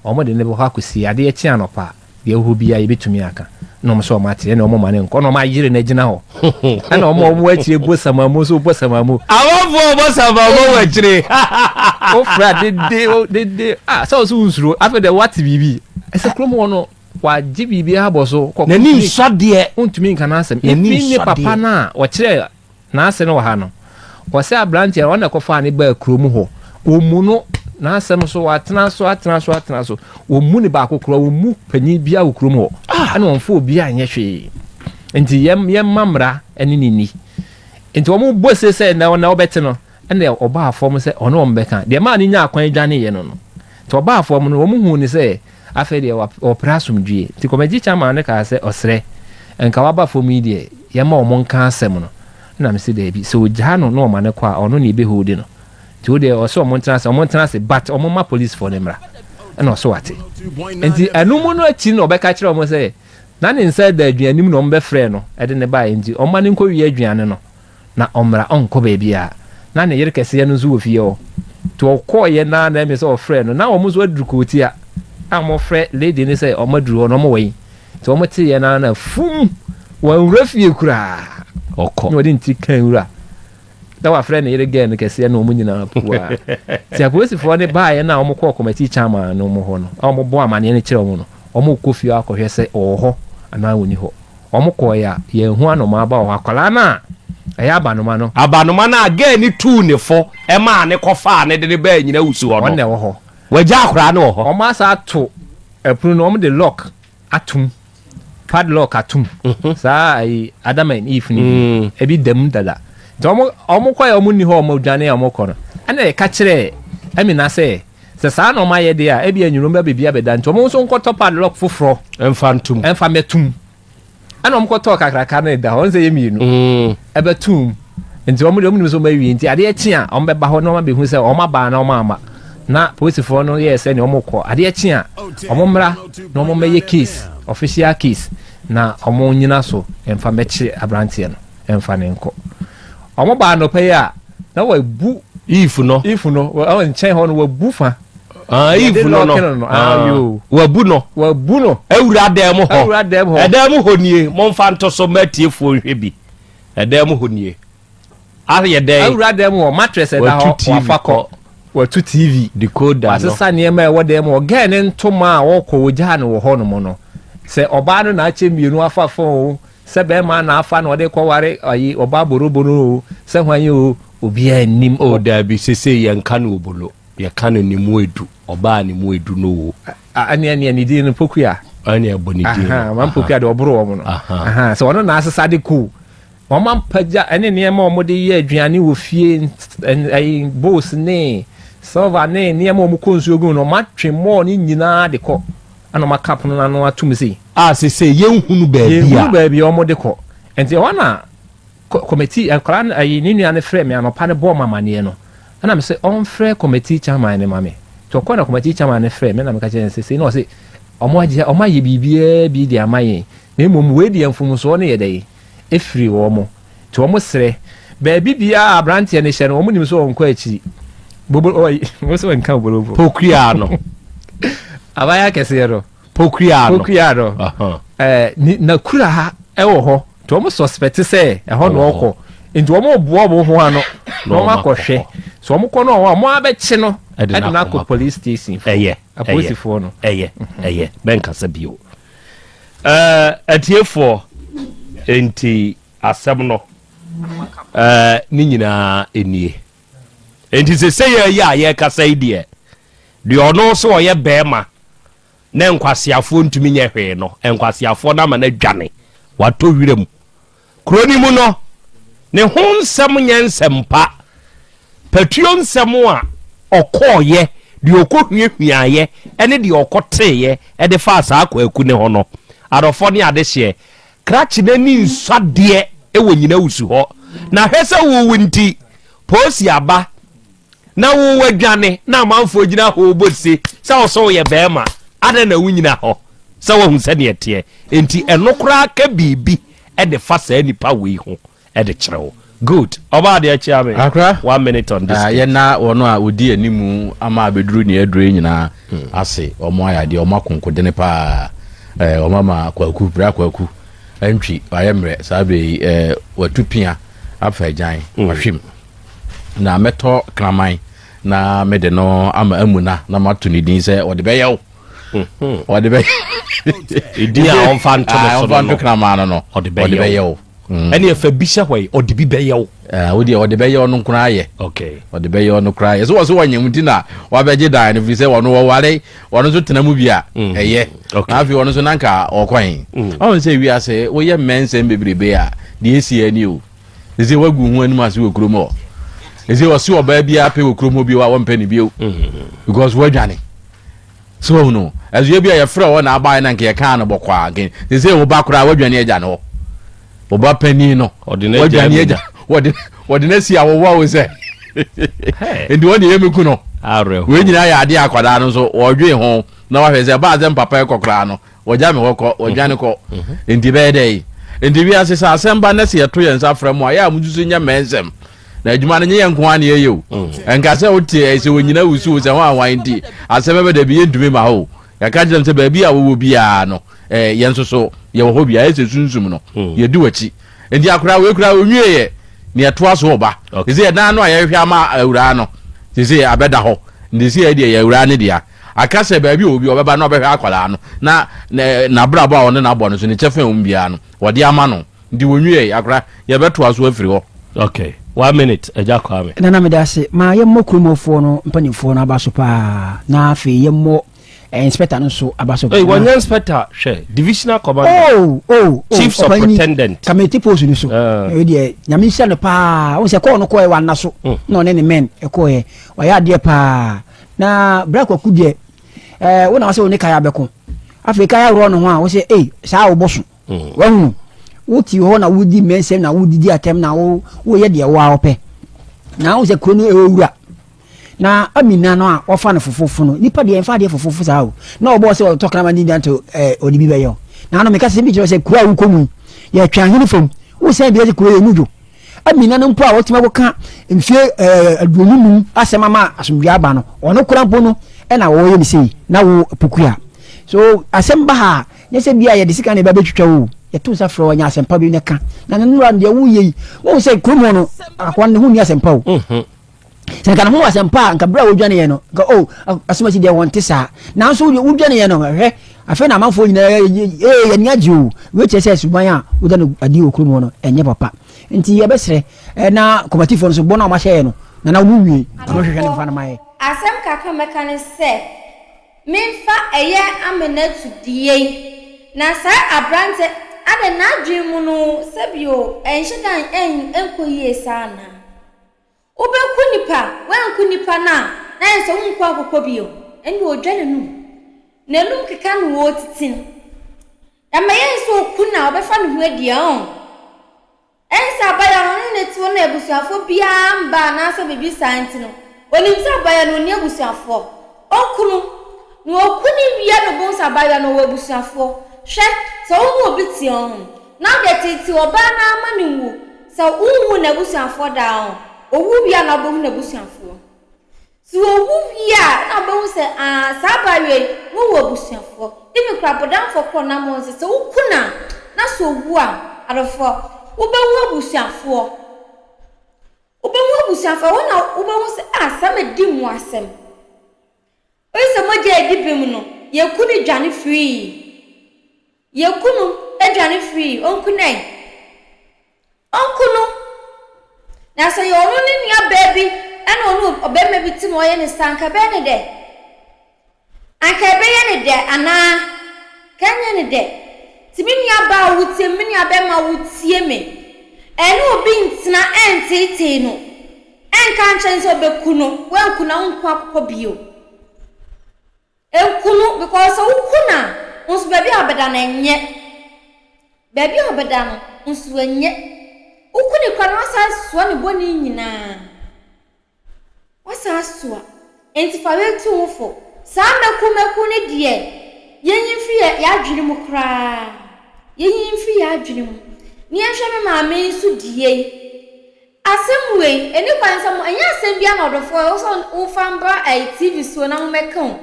a, wɔde no bɛkɔ akɔsie. Adeɛ kye anɔpa a, deɛ ɛwɔ hɔ biara yɛbɛtumi aka. Ɛna wɔn nso wɔate, ɛnna wɔmma no nkɔ. Ɛna wɔayere no agyina hɔ. Ɛna wɔn a wɔwɔ akyire bɔ samamo nso bɔ samamo. Amanfoɔ bɔ samamo wɔ akyire. Wofra dede dede ah sɛ ɔso nsuro afei deɛ wate biribi. Ɛsɛ kurom hɔ no wagye biribi abɔ so. N'ani nsɔ adeɛ. Wontumi nka n'asɛm. N'ani nsɔ adeɛ. Ne papa no a ɔkyerɛ N'ase no wɔ ha no, ɔsɛ aberanteɛ no, ɔno na ɛkɔfaa no baa kurom hɔ. Ɔmmu no, n'asɛm so, watena so, atena so, atena so. Ɔmmu ne baako koraa, ɔmmu panin biara wɔ kurom hɔ. Ɛna ɔmfa obiara nyɛ hwee. Nti yɛm, yɛmma mmara ne no nni. Nti wɔn bɔ se sɛ na na ɔbɛte no, ɛna ɔbaa fam sɛ ɔne wɔn bɛka. Deɛ maa no nyaa kwan dwaneeɛ no no. Nti ɔbaa fam no, wɔn huu no sɛ Afei deɛ wɔpere asomdwoeɛ. Nti kɔmɛgye chairman no kaa sɛ ɔsrɛ, nka waba fam yi deɛ yɛmma wɔn nka asɛm no. Ɛna mese daabi, sɛ ɔgyaa no na ɔma no kɔ a, ɔno na yɛbɛholdi no. Nti wo deɛ ɔse wɔn ntena ase, wɔn ntena ase but wɔn mma policefoɔ no mmra. Ɛna ɔse wate. Nti ɛno mu no akyi no ɔbɛka kyerɛ wɔn sɛ na ne nsa da aduane mu na wɔn bɛfrɛɛ no de no baeɛ nti ɔmma no nkɔwie aduane no. na ɔmmra, ɔnkɔ baabiara. Na ne yere kɛseɛ no nso wɔ fie hɔ. Nti ɔkɔeɛ no ara na ɛme sɛ ɔfrɛɛ no. Na wɔn nso aduru Kootia a wɔfrɛ lady no sɛ wɔn aduru hɔ na wɔn wɔ yi. Nti wɔn teeɛ no ara na fum, wanwura fie koraa. Ɔkɔ. Na ɔde ne tiri ka nwura. Na wafrɛ ne yere girl no kɛseɛ na wɔn nyinaa pua. Nti apolisifoɔ no baeɛ no a wɔkɔɔ kɔmɛti chairman no hɔ no, a wɔbɔɔ amaneɛ no kyerɛɛ wɔn no, wɔkɔ fie hɔ akɔhwɛ sɛ ɔwɔ hɔ anaa ɔnni hɔ. Wɔn kɔɔɛ a, yɛnhu anomaa ba wɔ hɔ. Akwadaa no a ɛyɛ abanoma no. Abanoma no a girl no tuu ne fo maa no kɔfaa no de no baa Nyina Wusu hɔ no. Ɔno na ɛwɔ hɔ. Wagya akwadaa no wɔ hɔ. Wɔn asan ato ɛpono no, wɔn de lock atom. padlock atom mhm. saa ayi Adam and Eve ni mm. ebi da mu dada nti wɔn wɔn kɔ yɛ wɔn ni hɔ wɔn dwane a wɔn kɔ no ɛna yɛka kyerɛ Amina sɛ sɛ saa na wɔn ayɛ deɛ a ebi enyinum bɛ beebi abɛda nti wɔn nso nkɔtɔ padlock foforɔ ɛnfa ntum ɛnfa mɛtum. Ɛna wɔn kɔtɔɔ kakraka no da hɔ, ɔn sɛ yɛ mmienu. Ɛbɛtum. Nti wɔn deɛ wɔn nim sɛ wɔn awie nti adeɛ kye a wɔn bɛba hɔ na wɔn abɛhu sɛ wɔn aba na wɔn amma. Na polisifoɔ no yɛɛ sɛ nea wɔn kɔ. Adeɛ kye a wɔn mmra na wɔn mmɛyɛ case, official case, na wɔn nyina so mfa mmɛkye aberanteɛ no mfa no nkɔ. Wɔn baa anɔpa yi a na wɔabu. If no. If no, wɔ nkyɛn hɔ no wɔabu fa. Ah, Eve no no. Ah, ah, wabu no. Wabu no. Awura dan mu hɔ. Awura dan mu hɔ. Ɛdan mu hɔ nie. Momfa nto so ma atiefoɔ nhwɛ bi. Ɛdan mu hɔ nie. Ayɛ dɛn? Awura dan mu hɔ. Mattress ɛda hɔ. Wafa kɔ. Watu TV. Decoder no. Wasesa nneɛma a ɛwɔ dan mu hɔ. Gɛɛ ne ntoma a ɔkɔ ogyaa no wɔ hɔ nom no. Sɛ ɔbaa no na akyɛ mmienu afa fon o, sɛ bɛrima na afa na ɔde kɔware ayi ɔbaa boroboro o, sɛ hwan o, obiara nnim. Oh, daabi, sesei yɛnka no obolo. Yɛka no ne mu edu, ɔbaa ne mu edu no o. Ɛne ɛne ne din no Pokuya. Ɛne ɛbɔ ne din no. Maame Pokuya deɛ ɔboro wɔn no. Sɛ ɔno na asesa de ko. Wɔn ampagya ɛne nneɛma a wɔde yɛ aduane wɔ fie ɛyi bowls ne silver ne nneɛma a wɔkɔ nsuo gu no wɔn atwe mɔɔ ne nyinaa de kɔ ɛna wɔn aka pono n'ano atum sei. A sese yɛnhunu baabi a. Yɛnhunu baabi a wɔde kɔ nti ɛhɔ na kɔmɛti nkwadaa no ayi ne nua no frɛ me anɔpa no bɔɔ me amaneɛ no ɛna me sɛ ɔmfrɛ kɔmɛti chairman no ma me nti ɔkɔ na kɔmɛti chairman no frɛ me na meka kyerɛ no sɛ sei na ɔse ɔmo agye ɔmo ayɛ biribiara bi de ama yɛn na mmom wei deɛ mfomsoɔ no yɛ dɛ efiri wɔn nti wɔn srɛ baabi biara aberanteɛ no hyɛ no wɔn nim sɛ ɔnkɔ akyiri bobo ɔyi wɔn sɛ wɔnka bobo pokua no abaya kɛseɛ no Pokuaa no. Pokuaa no. Ɛɛ ne n'akura ha ɛwɔ hɔ. Nti wɔn suspect sɛ ɛhɔ na ɔkɔ. Nti wɔn boa wɔn ho ano na wɔn akɔhwɛ. So wɔn kɔ no wɔn a wɔn abɛkye no ɛde no akɔ police station. Ɛyɛ. Apolisifoɔ no. Ɛyɛ. Ɛyɛ. Bɛnkasa bio. Ɛɛ atiefoɔ nti asɛm no ɛɛ ne nyinaa nie. Nti sɛ sɛ yɛ yɛ a yɛkasa yi deɛ deɛ ɔno nso ɔyɛ bɛrima. Na nkwaseafoɔ ntumi nyɛ hwee no, nkwaseafoɔ no ama no adwane, watɔ wiram. Kuro no mu no, ne ho nsɛm nyɛ nsɛm pa. Patuo nsɛm a ɔkɔeɛ, deɛ ɔkɔhuahuaeɛ ne deɛ ɔkɔteeɛ de faa saa Kwaku no ho no, adɔfoɔ ne adehyeɛ, krakye no ani nsɔ adeɛ wɔ Nyinawusu hɔ. Na hwɛ sɛ wowu nti, Poosi aba. Na wo wadwane na amanfoɔ gyina hɔ rebɔ se sɛ wo sɛ woyɛ bɛrima, adɛn na wonyina hɔ sɛ woahu sɛdeɛ ɛteɛ? Enti ɛno koraa ka biribi de fa saa nipa wei ho de kyerɛ wo. Good. Ɔbaa deɛ kyea me. Akra. One minute on this ah, case. Yɛna wɔn a wɔdi animu ama abɛduru nea aduru yi nyinaa hmm. ase. Wɔn ayɛ adeɛ, wɔn akonkodene paa. Eh, wɔn ama kwaku, bra kwaku, antwi, wayɛ mmerɛ saa berɛ yi, eh, watu pia afa agyan, hmm. wahwem. Na mɛtɔ kraman na mede no ama amuna na mato ne din sɛ ɔde bɛyɛ wo. Mhm. Ɔde bɛyɛ. Edin a ɔmfa nto no ah, so no. Ɔmfa nto kraman no no. Ɔde bɛyɛ wo. Mm. Ɛne ɛfa bi hyɛ hɔ yi, ɔde bi bɛyɛ wo. Ah, wo deɛ ɔde bɛyɛ ɔno koraa yɛ. Okay. Ɔde bɛyɛ ɔno koraa yɛ. So wɔ so wɔnyɛ mu ti na wabɛgye dan no firi sɛ ɔno wɔware ɔno nso tena mu bi a mm. ɛyɛ. Okay. Na afei ɔno nso nanka ɔkwan. Mm. Ɔn sɛ wiase woyɛ mmɛnsɛm bebrebe a deɛ esi ani o. Ɛsɛ wagu ho anim ase wɔ kurom hɔ. Ɛsɛ ɔse ɔbaa biara pɛ wɔ kurom hɔ bio a wɔmpɛ ne bio. Because wadwane. So wahu no. Ɛso bi a yɛfrɛ hɔ na abaeɛ na nka yɛkaa no bɔkɔ a nka ɛsɛ wo ba koraa wadwane agya no hɔ. Wo ba panin no. Wadwane agya. Wɔde wɔde no asi awowa wo sɛ. Nti wɔn deɛ yɛmɛku no. Wei nyinaa yɛ adeɛ akwadaa no nso wɔdwen ho na wahwɛ sɛ ɛbaa sɛ mpapa ɛkɔ koraa no Wɔgya me hɔ kɔ, wɔdwane kɔ. Enti ɛbɛyɛ dɛn? Enti wiase sɛ asɛm ba na sɛ yɛto yɛn nsa frɛ mo a, yɛ a monsusu nyɛ mmɛnsɛm. Na adwuma no nyɛ yɛn nko ara na yɛyɛ o. Ɛnka sɛ wote ɛ sɛ wɔnyina wusu o, sɛ hwan hwan nti, asɛm bɛba dabi, yɛntumi mma hɔ o. Yɛka kyerɛ them sɛ baabi a wɔwɔ biara no, eh, yɛn nso so yɛwɔ hɔ bi. Ayɛ sɛ sunsum no, yɛdi w'akyi. Enti akora wei koraa ɔnwieeɛ, nea ɛtoa so reba. Seesei ɛdan no a yɛhwehwɛ ama awuraa no, seesei abɛda hɔ. Nti seesei ɛdeɛ yɛ awuraa no dea. Aka sɛ baabi a ɔwɔ biara ɔbɛba na ɔbɛhwɛ akwadaa no na n'abrabɔ a ɔne no abɔ no so ne kyɛfa a ɛwɔ mu biara no wɔde ama no. Nti wɔnwiei akora yɛbɛtoa so afiri hɔ. Okay, one minute Agya Kwame. Nana meda ase ma yɛmmɔ kurom hɔfoɔ no mpanimfoɔ no aba so paa na afei yɛmmɔ. Eh, inspector no nso aba so. Hey, wɔnyɛ inspector hwɛ divisional commander. Oh, oh, oh, chief superintendent. Kamete post no so. Ɛyɛ deɛ nyame nhyira no paa. Wɔn sɛ kɔɔ no kɔɛ wanna so. Mm. Na ɔne ne men ɛkɔɛ. Wɔyɛ adeɛ paa. Na bra kwaku deɛ ɛɛ wɔn na wɔsɛ wɔn ne kaya bɛko. Afei kaya worɔ ne ho a wɔsɛ ei saa wɔbɔ so. Mm. Wahunu wote hɔ na wodi mmɛnsɛm na wodidi atɛm na woyɛ deɛ wo a wɔpɛ. Na wɔn sɛ kuro no ɛwɔ wura. Na Amina no a wɔfa no fofofo no, nipa deɛ mfa adeɛ fofofo saa o. Na ɔbɔɔ sɛ ɔtɔ kraman di nyanto ɛɛ ɔde bi bɛyɛ o. Na ano meka sɛ bi kyerɛ sɛ kuro a wokɔ mu yi, yɛtwe ahene fam. Wosan bi sɛ kuro yɛ mu dwo. Amina no mpo a wɔtumi akɔka mfie ɛɛ 25 asɛm ama asomdwoe aba no, ɔno kora mpo no ɛna wɔyɛ ne sei na wo pokua. So asɛm ba ha a, nyɛ sɛ bi a yɛde sika na ɛba bɛtwitwa o. Yɛto nsa frɛ wo anya asɛmpa bi na ka. Na ne nnora deɛ woyɛ yi, wohu sɛ kurom hɔ no, akoa no ne ho nni asɛmpa o. Mhm. Sɛ nka ne ho wɔ asɛmpa a, nka berɛ a wodwaneeɛ no, nka o, oh, asɛm asi deɛ wɔnte saa. Nanso wodwaneeɛ no, hwɛ, afei na amanfoɔ nyinaa ee yɛn ani agye o. Wei kyerɛ sɛ suban a woda no adi wɔ kurom hɔ no, ɛnyɛ papa. Nti yɛbɛsrɛ eh, na kɔmatifoɔ no so bɔ no a wɔahyɛ yɛ no, na na wɔn wie, wɔn hwehwɛ ne mfa no ma yɛ. Asɛm kakra mɛka ne sɛ, memfa ɛyɛ Aminatu deɛ yi, na saa aberanteɛ, adɛn n'adwene mu no sɛbio ɛnhyɛ da ɛnkɔ yie saa anaa? Wobɛku nipa, woanku nipa no a, na ayɛ sɛ wonku akokɔ bio. Ɛnde ɔdwa n'anum. N'anum keka no ɔretiti no. Ɛma yɛn sɛ ɔku no a, ɔbɛfa ne ho adi ɔn. Ɛne sɛ abaayewa no ɔne ne te hɔ na abusuafoɔ biara mba anaasɛ biribi saa nti no, ɔnim sɛ abaayewa no ɔnni abusuafoɔ. Ɔku no, na ɔku no wie na ɔbɛhu sɛ abaayewa no ɔwɔ abusuafoɔ. Hwɛ, sɛ wo ne obi te ɔn, na wode teetee ɔbaa no ara ma no wu, sɛ wonhuu n'abusuafoɔ da ɔn, ɔwu wie a na wobɛhu n'abusuafoɔ. Sɛ ɔwu wie a na wobɛhu sɛ aa saa abaayewa yi, na ɔwɔ abusuafoɔ. Even koraa bɔdamfoɔ korɔ nam hɔ nso, sɛ woku no a, na sɛ ɔwu a, adɔfoɔ, wobɛhu abusuafoɔ. Wobɛhu abusuafo, ɛhɔ na wobɛhu sɛ, ah, saa madi mu asɛm. Wohu sɛ mogya a ɛdi bem no, yɛku no dwane firii. Yɛku no dwane firii, ɔnku no ɛ. Ɔnku no. Na sɛ yɛ ɔno ne nua baa bi ɛna ɔne ɔbarima bi te na ɔyɛ ne saa, anka ɛbɛyɛ ne dɛ. Anka ɛbɛyɛ no dɛ anaa? Anka ɛnyɛ no dɛ. Nti me nuabaa a wotie me, me nuabɛrima a wotie me, ɛne obi ntena ɛnteetee no, ɛnka nkyerɛ no sɛ ɔbɛku no, woanku no a wonku akokɔ bio. Nku no because sɛ woku no a, wo nso baabi a ɔbɛda no ɛnyɛ. Baabi a ɔbɛda no nso ɛnyɛ. Woku no koraa no woasan asoa ne bɔne nyinaa. Woasan asoa. Enti fa wei tu wo fo. Saa mako mako no deɛ, yɛnyi mfiri yɛ y'adwene mu koraa. Yɛnyi mfiri y'adwene mu. Na yɛnhwɛ me maame yi nso deɛ yi. Asɛm wei, ɛni kwan sɛ mo, ɛnyɛ asɛm biara na ɔdɔfoɔ ɛwɔ sɛ wofa mbra ɛyi TV soɔ na momɛka o.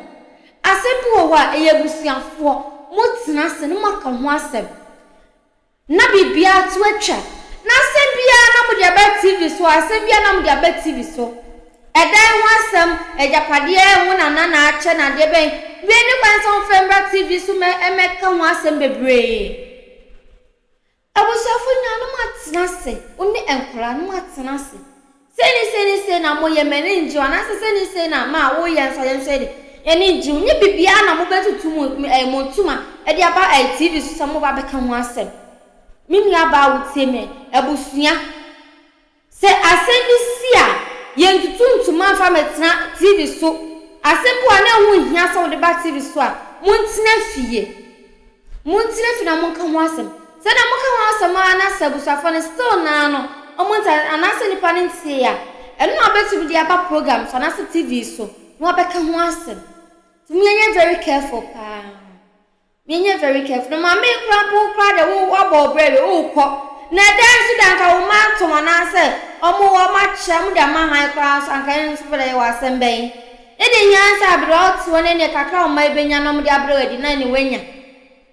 Asɛm bi wɔ hɔ a, ɛyɛ abusuafoɔ, motena ase na moaka ho asɛm. Na biribiara to atwa. Na asɛm biara na mode aba TV so, asɛm biara na mode aba TV so. Ɛdan ho asɛm, agyapadeɛ, wo nana na akyɛ no adeɛ bɛn, wei ne kwan sɛ womfa mmra TV so mɛ mmɛka ho asɛm bebree. Abusuafo nyinaa no moatena ase, wo ne nkwadaa no moatena ase. Sei ne sei ne sei na moyɛ, m'ani ngye ho, anaasɛ sei ne sei na ma woyɛ nso a yɛn nso yɛde yɛn ani ngye ho. Nyɛ biribiara na mobɛtutu mo eh, mo ntoma de aba eh, TV so sɛ moba bɛka ho asɛm. Me nuabaa wotie me, abusua, sɛ asɛm bi si a, yɛntutu ntoma mfa mmɛtena TV so. Asɛm bi wɔ a na ɛho nhia sɛ wode ba TV so a, montena fie. Montena fi na monka ho asɛm. Sɛ na moka ho asɛm ara na sɛ abusuafoɔ no still naa no ɔmo nte ase anaasɛ nipa no nteeɛ a, ɛno na wobɛtumi de aba program so anaasɛ TV so na wabɛka ho asɛm. Nti monyɛ very careful paa. Monyɛ very careful. Na maame yi koraa mpo koraa deɛ wo wabɔ wo brɛ wie wokɔ. Na ɛdan nso deɛ anka wo mma atɔn anaasɛ ɔmo ɔmo akyɛ ɔmo de ama han koraa nso anka ɛno nso bɛdɛ yɛwɔ asɛm bɛn. Ne de hia ara sɛ aberewa a ɔte hɔ no ɛneɛ kakra a ɔma ɛbɛnya na ɔmode abrɛ wo adi na ɛne wanya.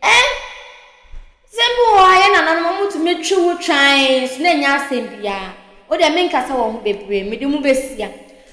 Eh! Sɛm bi wɔ hɔ a yɛn nananom ɔmo tumi twe ho twann so na ɛnyɛ asɛm biara. Wo deɛ menkasa wɔ ho bebree, mede mo bɛsia.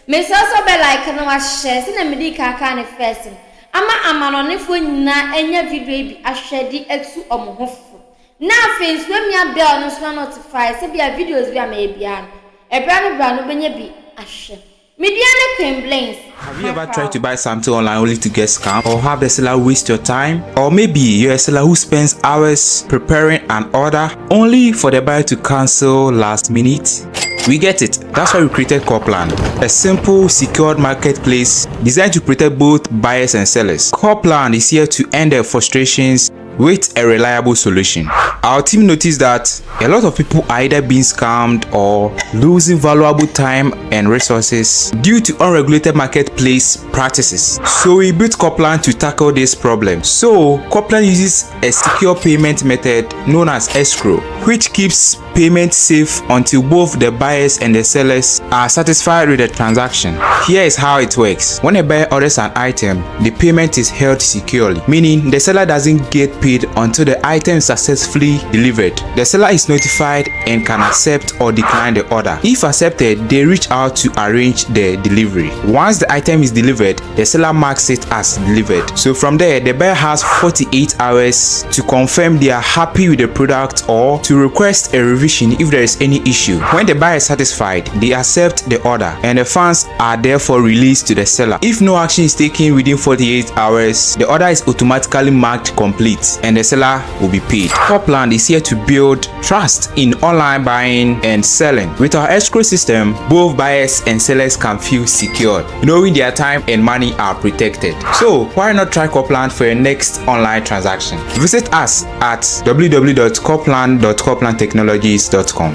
Mesrɛ sɛ wobɛ like na wahyɛ sɛdeɛ medii kan kaa no first no ama amanɔnefoɔ nyinaa anya video yi bi ahwɛ de atu ɔmo ho fo. Na afei nso wamia bell no nso na notify sɛ bia videos bi a mɛyɛ biara no ɛberɛ ano berɛ ano wobɛnya bi ahwɛ. Me dua ne Queen Blings. Have you ever tried to buy something online only to get scammed or have the seller waste your time? Or maybe you're a seller who spends hours preparing an order only for the buyer to cancel last minute? We get it. That's why we created Corplan, a simple, secured marketplace designed to protect both buyers and sellers. Corplan is here to end their frustrations with a reliable solution. Our team noticed that a lot of people are either being scammed or losing valuable time and resources due to unregulated marketplace practices. So we built Coplan to tackle this problem. So Coplan uses a secure payment method known as escrow, which keeps payment safe until both the buyers and the sellers are satisfied with the transaction. Here is how it works. When a buyer orders an item, the payment is held securely, meaning the seller doesn't get paid until the item is successfully delivered. The seller is notified and can accept or decline the order. If accepted, they reach out to arrange the delivery. Once the item is delivered, the seller marks it as delivered. So from there, the buyer has 48 hours to confirm they are happy with the product or to request a revision if there is any issue. When the buyer is satisfied, they accept the order and the funds are therefore released to the seller. If no action is taken within 48 hours, the order is automatically marked complete and the seller will be paid. Copland is here to build trust in online buying and selling. With our escrow system, both buyers and sellers can feel secured, knowing their time and money are protected. So why not try Copland for your next online transaction? Visit us at www.copland.coplandtechnologies.com.